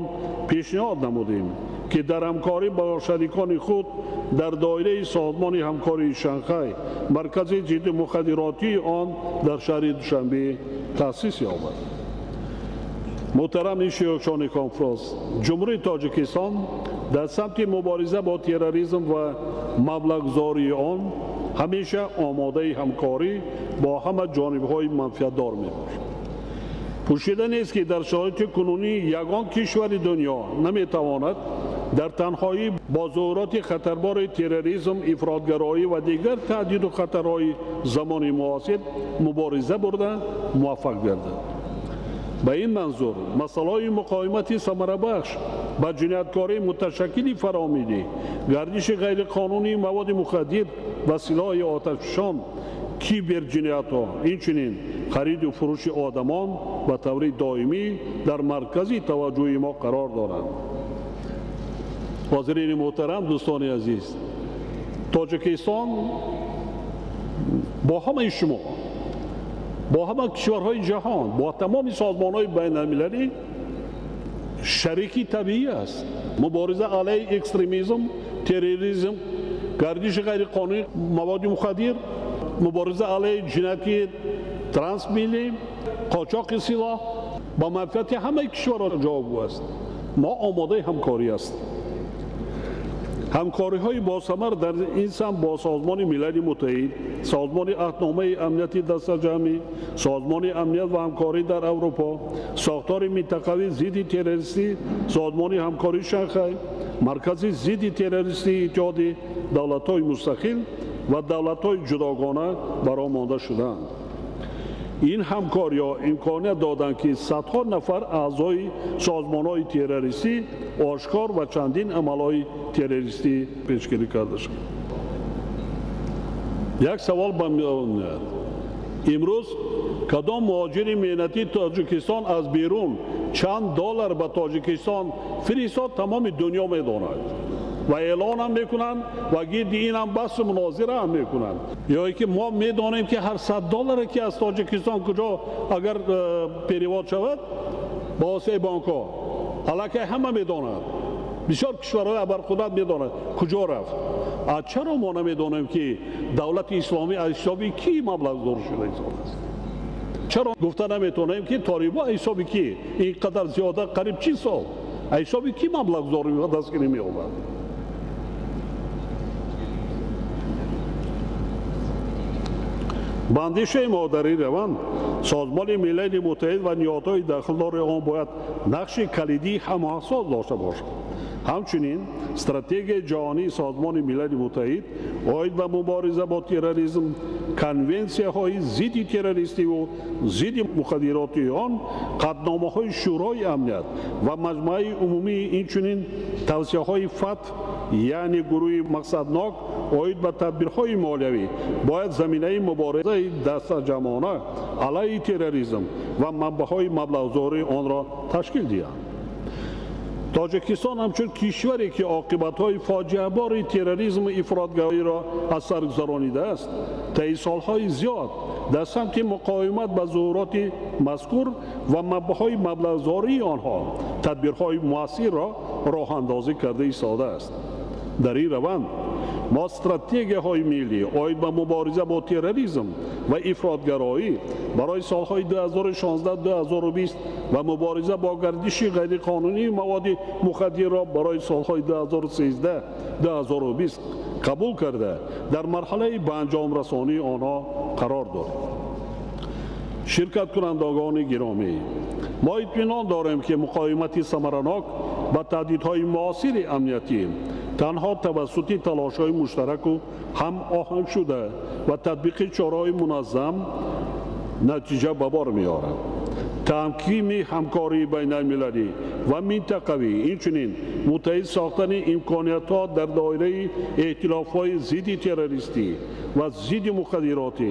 пешниҳод намудем, ки дар ҳамкорӣ бо шарикони худ дар доираи Созмони ҳамкории Шанхай маркази зидди мухаддиротии он дар шаҳри Душанбе таъсис ёбад. Муҳтарам иштирокчиёни конфронс, Ҷумҳурии Тоҷикистон дар самти мубориза бо терроризм ва маблағгузории он ҳамеша омодаи ҳамкорӣ бо ҳама ҷонибҳои манфиатдор мебошад. Пӯшида нест, ки дар шароити кунунӣ ягон кишвари дунё наметавонад дар танҳоӣ бо зуҳуроти хатарбори терроризм, ифротгароӣ ва дигар таҳдиду хатарҳои замони муосир мубориза бурда муваффақ гардад. Ба ин манзур масъалаҳои муқовимати самарабахш ба ҷинояткории муташаккили фаромиллӣ, гардиши ғайриқонунии маводи мухаддир ва силоҳи оташфишон, киберҷиноятҳо, инчунин хариду фурӯши одамон ба таври доимӣ дар маркази таваҷҷӯҳи мо қарор доранд. Ҳозирини муҳтарам, дӯстони азиз, Тоҷикистон бо ҳамаи шумо, бо ҳама кишварҳои ҷаҳон, бо тамоми созмонҳои байналмилалӣ шарики табиӣ аст. Мубориза алайҳи экстремизм, терроризм, гардиши ғайриқонунии маводи мухаддир, мубориза алайҳи ҷинояти трансмиллӣ, қочоқи силоҳ ба манфиати ҳамаи кишварҳо ҷавобгӯ аст. Мо омодаи ҳамкорӣ ҳастем. Ҳамкориҳои босамар дар ин самт бо Созмони Милали Муттаҳид, Созмони Аҳдномаи Амнияти Дастаҷамъӣ, Созмони Амният ва ҳамкорӣ дар Аврупо, сохтори минтақавии зидди террористӣ, Созмони ҳамкории Шанхай, Маркази зидди террористии Иттиҳоди Давлатҳои Мустақил ва давлатҳои ҷудогона бароҳ монда шудаанд. Ин ҳамкориҳо имконият доданд, ки садҳо нафар аъзои созмонҳои террористӣ ошкор ва чандин амалҳои террористӣ пешгирӣ карда шавад. Як савол ба миён меояд: имрӯз кадом муҳоҷири меҳнатии Тоҷикистон аз берун чанд доллар ба Тоҷикистон фиристод, тамоми дунё медонад ва эълонам мекунанд ва гирди инам баҳсу мунозираам мекунанд. Ё ин ки мо медонем, ки ҳар 100 долларе ки аз Тоҷикистон куҷо агар перевод шавад ба воситаи бонкҳо, аллакай ҳама медонад. Бисёр кишварҳои абарқудрат медонад куҷо рафт. А чаро мо намедонем, ки давлати исломӣ аз ҳисоби кӣ маблағгузор шуда истодааст? Чаро гуфта наметавонем, ки толибо аз ҳисоби кӣ ин қадар зиёда, қариб 40 сол аз ҳисоби кӣ маблағгузорӣ дастгирӣ меёбад? Ба андешаи мо дар ин раванд Созмони Милали Муттаҳид ва ниҳодҳои дахлдори он бояд нақши калидии ҳамоҳангсоз дошта бошад. Ҳамчунин стратегияи ҷаҳонии Созмони Милали Муттаҳид оид ба мубориза бо терроризм, конвенсияҳои зидди террористиву зидди мухаддироти он, қатъномаҳои Шӯрои Амният ва Маҷмӯаи Умумӣ, инчунин тавсияҳои ФАТФ, яъне гурӯҳи мақсаднок оид ба тадбирҳои молиявӣ, бояд заминаи муборизаи дастаҷамъона алайҳи терроризм ва манбаъҳои маблағгузории онро ташкил диҳанд. Тоҷикистон ҳамчун кишваре, ки оқибатҳои фоҷиабори терроризму ифротгароиро аз сар гузаронидааст, таи солҳои зиёд дар самти муқовимат ба зуҳуроти мазкур ва манбаъҳои маблағгузории онҳо тадбирҳои муассирро роҳандозӣ карда истодааст. Дар ин раванд мо стратегияҳои миллӣ оид ба мубориза бо терроризм ва ифротгароӣ барои солҳои 2016-2020 ва мубориза бо гардиши ғайриқонунии маводи мухаддирро барои солҳои 2013-2020 қабул карда, дар марҳалаи ба анҷомрасонии онҳо қарор дорем. Ширкаткунандагони гиромӣ, мо итминон дорем, ки муқовимати самаранок ба таҳдидҳои муосири амниятӣ танҳо тавассути талошҳои муштараку ҳамоҳангшуда ва татбиқи чораҳои муназзам натиҷа ба бор меорад. Тамкини ҳамкории байналмилалӣ ва минтақавӣ, инчунин муттаҳид сохтани имкониятҳо дар доираи эътилофҳои зидди террористӣ ва зидди мухаддиротӣ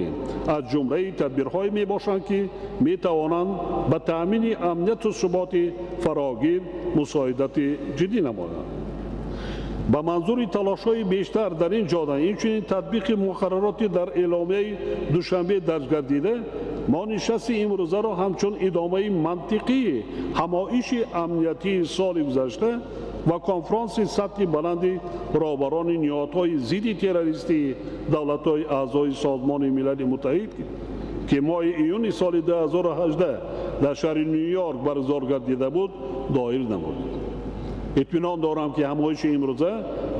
аз ҷумлаи тадбирҳое мебошанд, ки метавонанд ба таъмини амнияту суботи фарогир мусоидати ҷиддӣ намоянд. Ба манзури талошҳои бештар дар ин ҷода, инчунин татбиқи муқаррароти дар эъломияи Душанбе дарҷ гардида, мо нишасти имрӯзаро ҳамчун идомаи мантиқии ҳамоиши амниятии соли гузашта Ва конфронси сатҳи баланди роҳбарони ниҳодҳои зидди террористии давлатҳои аъзои Созмони Милали Муттаҳид, ки моҳи июни соли 2018 дар шаҳри Ню-Йорк баргузор гардида буд, доир намуд. Итминон дорам, ки ҳамоиши имрӯза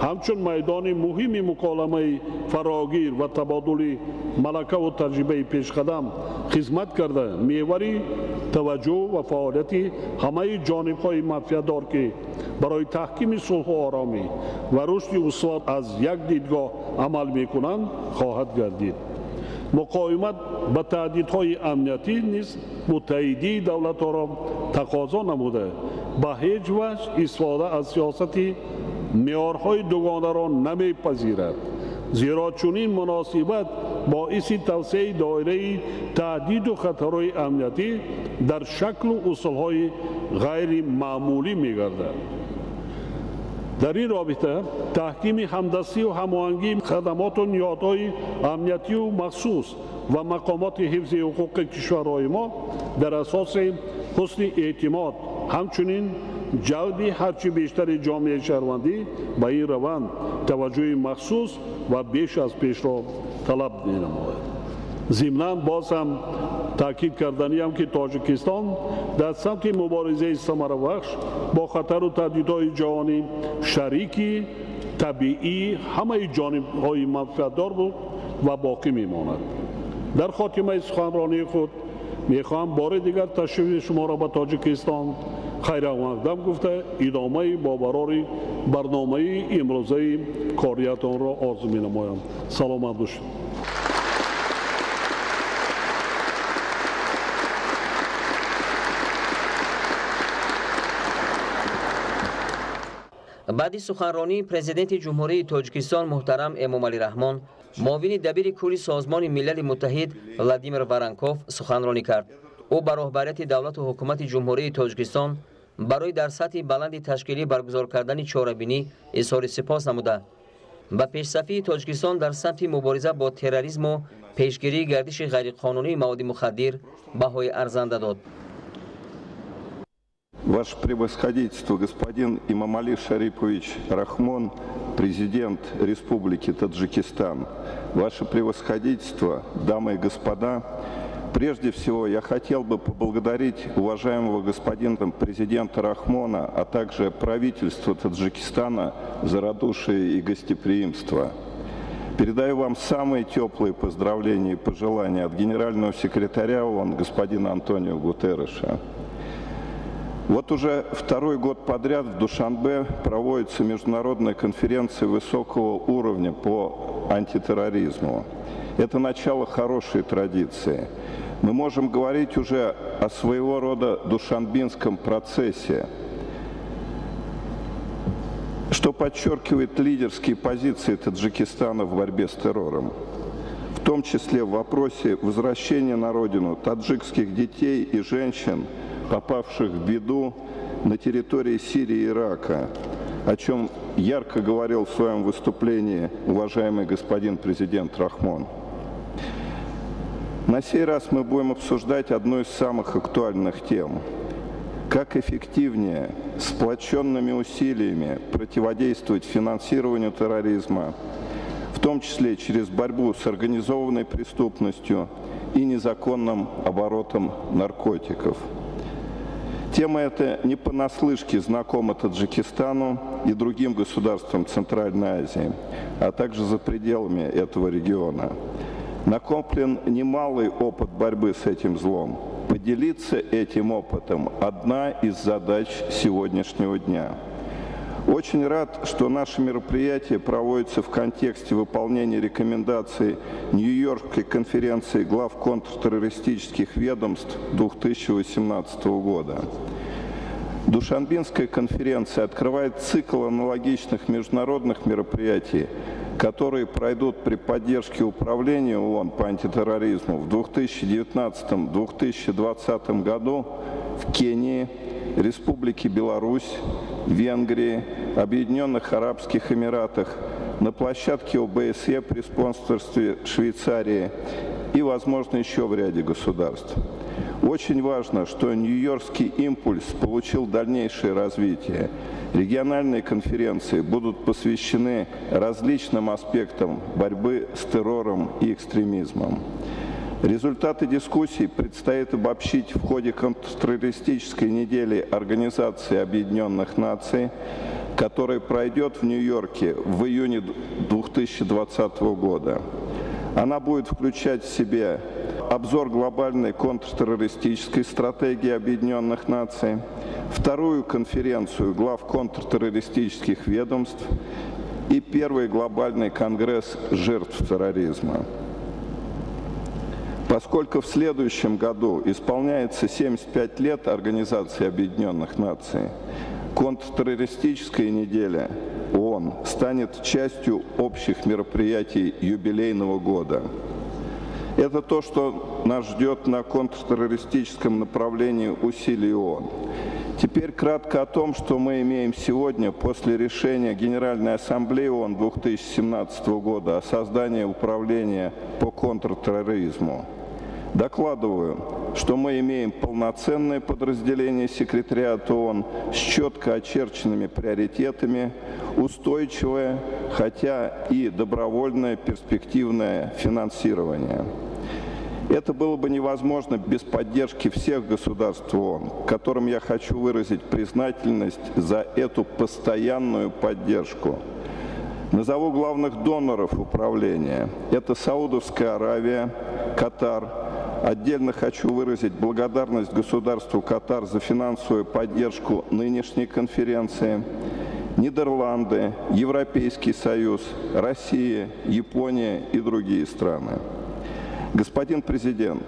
ҳамчун майдони муҳими муколамаи фарогир ва табодули малакаву таҷрибаи пешқадам хизмат карда, мевари таваҷҷӯҳ ва фаъолияти ҳамаи ҷонибҳои манфиатдор, ки барои таҳкими сулҳу оромӣ ва рушди устувор аз як дидгоҳ амал мекунанд, хоҳад гардид. Муқовимат ба таҳдидҳои амниятӣ низ муттаҳидии давлатҳоро тақозо намуда, ба ҳеҷ ваҷҳ истифода аз сиёсати меъёрҳои дугонаро намепазирад, зеро чунин муносибат боиси тавсеаи доираи таҳдиду хатарҳои амниятӣ дар шаклу усулҳои ғайримаъмулӣ мегардад. Дар ин робита таҳкими ҳамдастию ҳамоҳангии хадамоту ниҳодҳои амниятию махсус ва мақомоти ҳифзи ҳуқуқи кишварҳои мо дар асоси ҳусни эътимод, ҳамчунин ҷалби ҳарчи бештари ҷомеаи шаҳрвандӣ ба ин раванд таваҷҷӯҳи махсус ва беш аз пешро талаб менамояд. Зимнан боз ҳам таъкид карданиам, ки Тоҷикистон дар самти муборизаи самарабахш бо хатару таҳдидҳои ҷаҳонӣ шарики табиии ҳамаи ҷонибҳои манфиатдор буд ва боқӣ мемонад. Дар хотимаи суханронии худ мехоҳам бори дигар ташрифи шуморо ба Тоҷикистон хайрамақдам гуфта, идомаи бобарори барномаи имрӯзаи кориятонро орзу менамоям. Саломат бошед. Баъди суханронии Президенти Ҷумҳурии Тоҷикистон муҳтарам Эмомалӣ Раҳмон, муовини дабири кулли Созмони Милали Муттаҳид Владимир Воронков суханронӣ кард. Ӯ ба роҳбарияти давлату ҳукумати Ҷумҳурии Тоҷикистон барои дар сатҳи баланди ташкилӣ баргузор кардани чорабинӣ изҳори сипос намуда, ба пешсафии Тоҷикистон дар самти мубориза бо терроризму пешгирии гардиши ғайриқонунии маводи мухаддир баҳои арзанда дод. Ваше превосходительство, господин Имомали Шарипович Рахмон, президент Республики Таджикистан. Ваше превосходительство, дамы и господа, прежде всего я хотел бы поблагодарить уважаемого господина президента Рахмона, а также правительство Таджикистана за радушие и гостеприимство. Передаю вам самые теплые поздравления и пожелания от генерального секретаря ООН господина Антонио Гутерреша. Вот уже второй год подряд в Душанбе проводится международная конференция высокого уровня по антитерроризму. Это начало хорошей традиции. Мы можем говорить уже о своего рода душанбинском процессе, что подчеркивает лидерские позиции Таджикистана в борьбе с террором, в том числе в вопросе возвращения на родину таджикских детей и женщин, попавших в беду на территории Сирии и Ирака, о чем ярко говорил в своем выступлении уважаемый господин президент Рахмон. На сей раз мы будем обсуждать одну из самых актуальных тем – как эффективнее, сплоченными усилиями противодействовать финансированию терроризма, в том числе через борьбу с организованной преступностью и незаконным оборотом наркотиков. Тема эта не понаслышке знакома Таджикистану и другим государствам Центральной Азии, а также за пределами этого региона. Накоплен немалый опыт борьбы с этим злом. Поделиться этим опытом – одна из задач сегодняшнего дня. Очень рад, что наше мероприятие проводится в контексте выполнения рекомендаций Нью-Йоркской конференции глав контртеррористических ведомств 2018 года. Душанбинская конференция открывает цикл аналогичных международных мероприятий, которые пройдут при поддержке Управления ООН по антитерроризму в 2019-2020 году в Кении, Республике Беларусь, Венгрии, Объединенных Арабских Эмиратах, на площадке ОБСЕ при спонсорстве Швейцарии и, возможно, еще в ряде государств. Очень важно, что Нью-Йоркский импульс получил дальнейшее развитие. Региональные конференции будут посвящены различным аспектам борьбы с террором и экстремизмом. Результаты дискуссий предстоит обобщить в ходе контртеррористической недели Организации Объединенных Наций, которая пройдет в Нью-Йорке в июне 2020 года. Она будет включать в себе обзор глобальной контртеррористической стратегии Объединенных Наций, вторую конференцию глав контртеррористических ведомств и первый глобальный конгресс жертв терроризма. Поскольку в следующем году исполняется 75 лет Организации Объединенных Наций, контртеррористическая неделя ООН станет частью общих мероприятий юбилейного года. Это то, что нас ждет на контртеррористическом направлении усилий ООН. Теперь кратко о том, что мы имеем сегодня после решения Генеральной Ассамблеи ООН 2017 года о создании управления по контртерроризму. Докладываю, что мы имеем полноценное подразделение секретариата ООН с четко очерченными приоритетами, устойчивое, хотя и добровольное перспективное финансирование. Это было бы невозможно без поддержки всех государств ООН, которым я хочу выразить признательность за эту постоянную поддержку. Назову главных доноров управления. Это Саудовская Аравия, Катар. Отдельно хочу выразить благодарность государству Катар за финансовую поддержку нынешней конференции. Нидерланды, Европейский Союз, Россия, Япония и другие страны. Господин президент,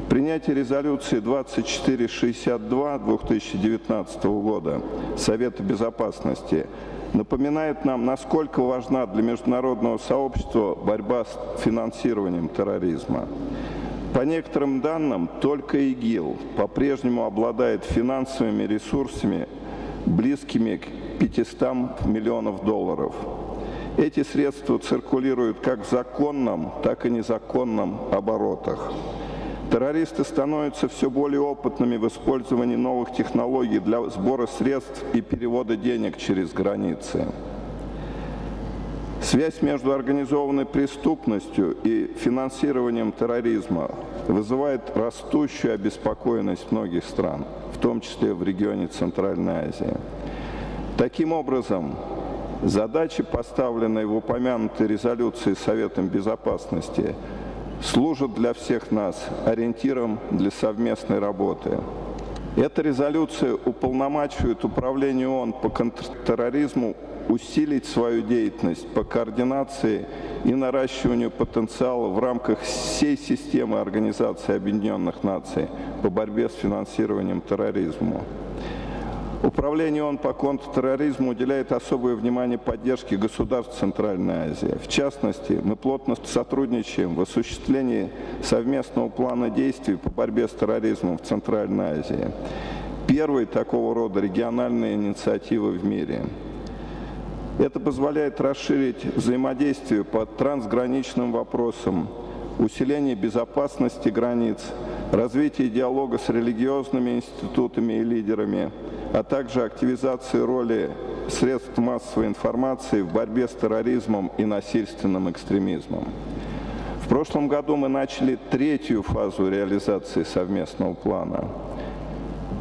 принятие резолюции 2462 2019 года Совета Безопасности напоминает нам, насколько важна для международного сообщества борьба с финансированием терроризма. По некоторым данным, только ИГИЛ по-прежнему обладает финансовыми ресурсами, близкими к 500 миллионов долларов. Эти средства циркулируют как в законном, так и незаконном оборотах. Террористы становятся все более опытными в использовании новых технологий для сбора средств и перевода денег через границы. Связь между организованной преступностью и финансированием терроризма вызывает растущую обеспокоенность многих стран, в том числе в регионе Центральной Азии. Таким образом, задачи, поставленные в упомянутой резолюции Советом Безопасности, служат для всех нас ориентиром для совместной работы. Эта резолюция уполномачивает Управление ООН по контртерроризму усилить свою деятельность по координации и наращиванию потенциала в рамках всей системы Организации Объединенных Наций по борьбе с финансированием терроризма. Управление ООН по контртерроризму уделяет особое внимание поддержке государств Центральной Азии. В частности, мы плотно сотрудничаем в осуществлении совместного плана действий по борьбе с терроризмом в Центральной Азии. Первой такого рода региональной инициативы в мире. Это позволяет расширить взаимодействие по трансграничным вопросам, усиление безопасности границ, развитие диалога с религиозными институтами и лидерами, а также активизации роли средств массовой информации в борьбе с терроризмом и насильственным экстремизмом. В прошлом году мы начали третью фазу реализации совместного плана.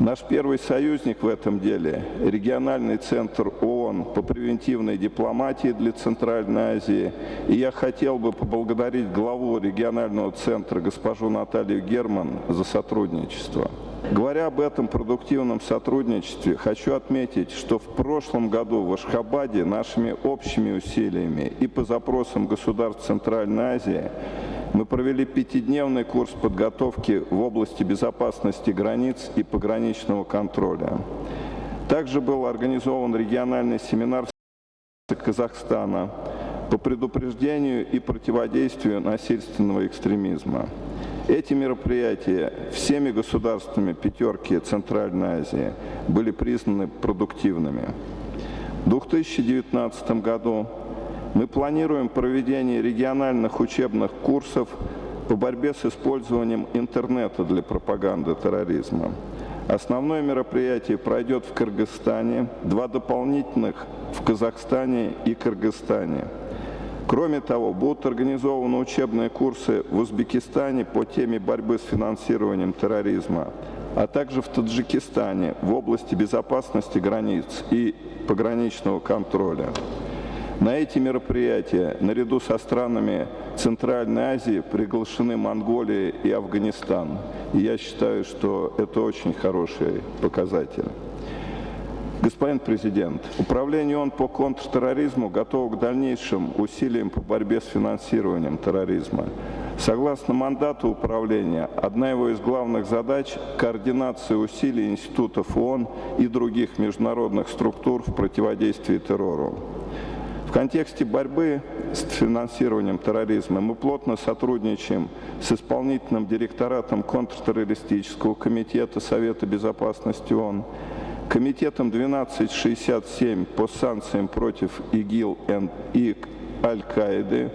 Наш первый союзник в этом деле – региональный центр ООН по превентивной дипломатии для Центральной Азии. И я хотел бы поблагодарить главу регионального центра госпожу Наталью Герман за сотрудничество. Говоря об этом продуктивном сотрудничестве, хочу отметить, что в прошлом году в Ашхабаде нашими общими усилиями и по запросам государств Центральной Азии мы провели пятидневный курс подготовки в области безопасности границ и пограничного контроля. Также был организован региональный семинар Казахстана по предупреждению и противодействию насильственного экстремизма. Эти мероприятия всеми государствами пятерки Центральной Азии были признаны продуктивными. В 2019 году мы планируем проведение региональных учебных курсов по борьбе с использованием интернета для пропаганды терроризма. Основное мероприятие пройдет в Кыргызстане, 2 дополнительных в Казахстане и Кыргызстане. Кроме того, будут организованы учебные курсы в Узбекистане по теме борьбы с финансированием терроризма, а также в Таджикистане в области безопасности границ и пограничного контроля. На эти мероприятия наряду со странами Центральной Азии приглашены Монголия и Афганистан. И я считаю, что это очень хороший показатель. Господин президент, Управление ООН по контртерроризму готово к дальнейшим усилиям по борьбе с финансированием терроризма. Согласно мандату управления, одна его из главных задач – координация усилий институтов ООН и других международных структур в противодействии террору. В контексте борьбы с финансированием терроризма мы плотно сотрудничаем с исполнительным директоратом контртеррористического комитета Совета Безопасности ООН, комитетом 1267 по санкциям против ИГИЛ и Аль-Каиды,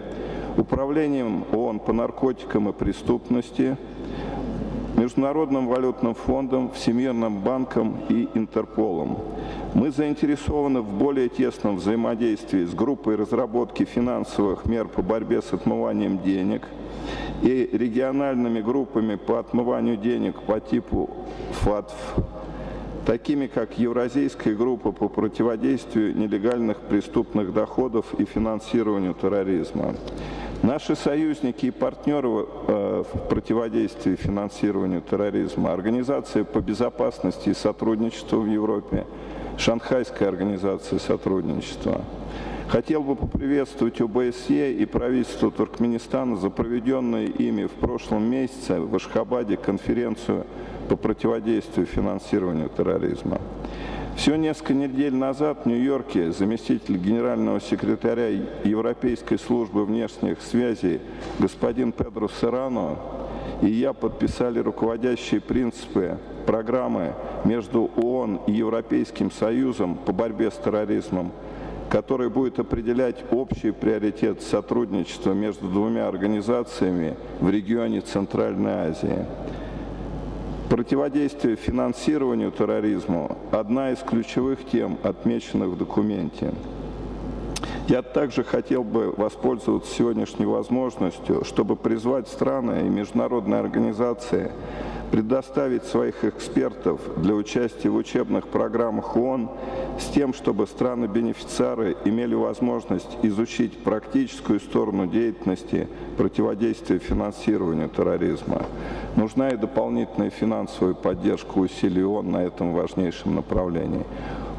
Управлением ООН по наркотикам и преступности, Международным валютным фондом, Всемирным банком и Интерполом. Мы заинтересованы в более тесном взаимодействии с группой разработки финансовых мер по борьбе с отмыванием денег и региональными группами по отмыванию денег по типу ФАТФ, такими как Евразийская группа по противодействию нелегальных преступных доходов и финансированию терроризма. Наши союзники и партнеры в противодействии финансированию терроризма, Организация по безопасности и сотрудничеству в Европе, Шанхайская организация сотрудничества. Хотел бы поприветствовать ОБСЕ и правительство Туркменистана за проведенную ими в прошлом месяце в Ашхабаде конференцию по противодействию финансированию терроризма. Всего несколько недель назад в Нью-Йорке заместитель генерального секретаря Европейской службы внешних связей господин Педро Серрано и я подписали руководящие принципы программы между ООН и Европейским Союзом по борьбе с терроризмом, который будет определять общий приоритет сотрудничества между двумя организациями в регионе Центральной Азии. Противодействие финансированию терроризма – одна из ключевых тем, отмеченных в документе. Я также хотел бы воспользоваться сегодняшней возможностью, чтобы призвать страны и международные организации предоставить своих экспертов для участия в учебных программах ООН с тем, чтобы страны-бенефициары имели возможность изучить практическую сторону деятельности противодействия финансированию терроризма. Нужна и дополнительная финансовая поддержка усилий ООН на этом важнейшем направлении.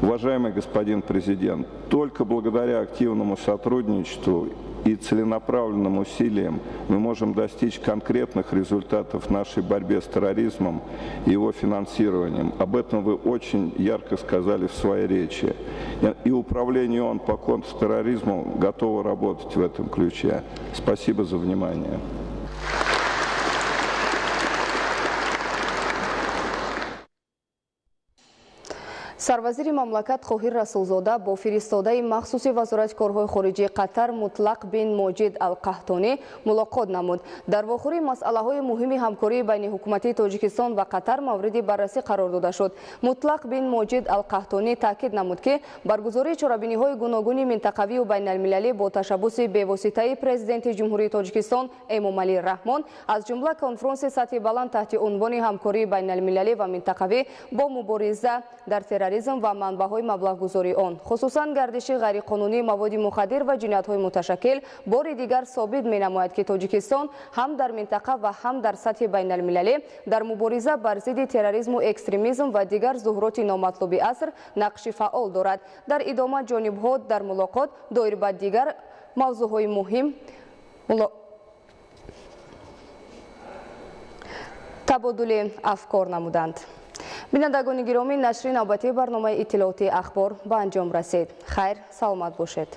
Уважаемый господин президент, только благодаря активному сотрудничеству и целенаправленным усилиям мы можем достичь конкретных результатов в нашей борьбе с терроризмом и его финансированием. Об этом вы очень ярко сказали в своей речи. И Управление ООН по контртерроризму готово работать в этом ключе. Спасибо за внимание. Сарвазири мамлакат Қоҳир Расулзода бо фиристодаи махсуси Вазорати корҳои хориҷии Қатар Мутлақ бин Моҷид Алқаҳтонӣ мулоқот намуд. Дар вохӯрии масъалаҳои муҳими ҳамкории байни ҳукуматии Тоҷикистон ва Қатар мавриди баррасӣ қарор дода шуд. Мутлақ бин Моҷид Алқаҳтонӣ таъкид намуд, ки баргузории чорабиниҳои гуногуни минтақавию байналмилалӣ бо ташаббуси бевоситаи президенти Ҷумҳурии Тоҷикистон Эмомалӣ Раҳмон, аз ҷумла конфронси сатҳи баланд таҳти унвони ҳамкории байналмилалӣ ва минтақавӣ бо мубориза дар терроризм ва манбаъҳои маблағгузории он, хусусан гардиши ғайриқонунии маводи мухаддир ва ҷиноятҳои муташаккил, бори дигар собит менамояд, ки Тоҷикистон ҳам дар минтақа ва ҳам дар сатҳи байналмилалӣ дар мубориза бар зидди терроризму экстремизм ва дигар зуҳуроти номатлуби аср нақши фаъол дорад. Дар идома ҷонибҳо дар мулоқот доир ба дигар мавзӯъҳои муҳим табодули афкор намуданд. Бинандагони гиромӣ, нашри навбатии барномаи иттилоотии Ахбор ба анҷом расид. Хайр, саломат бошед.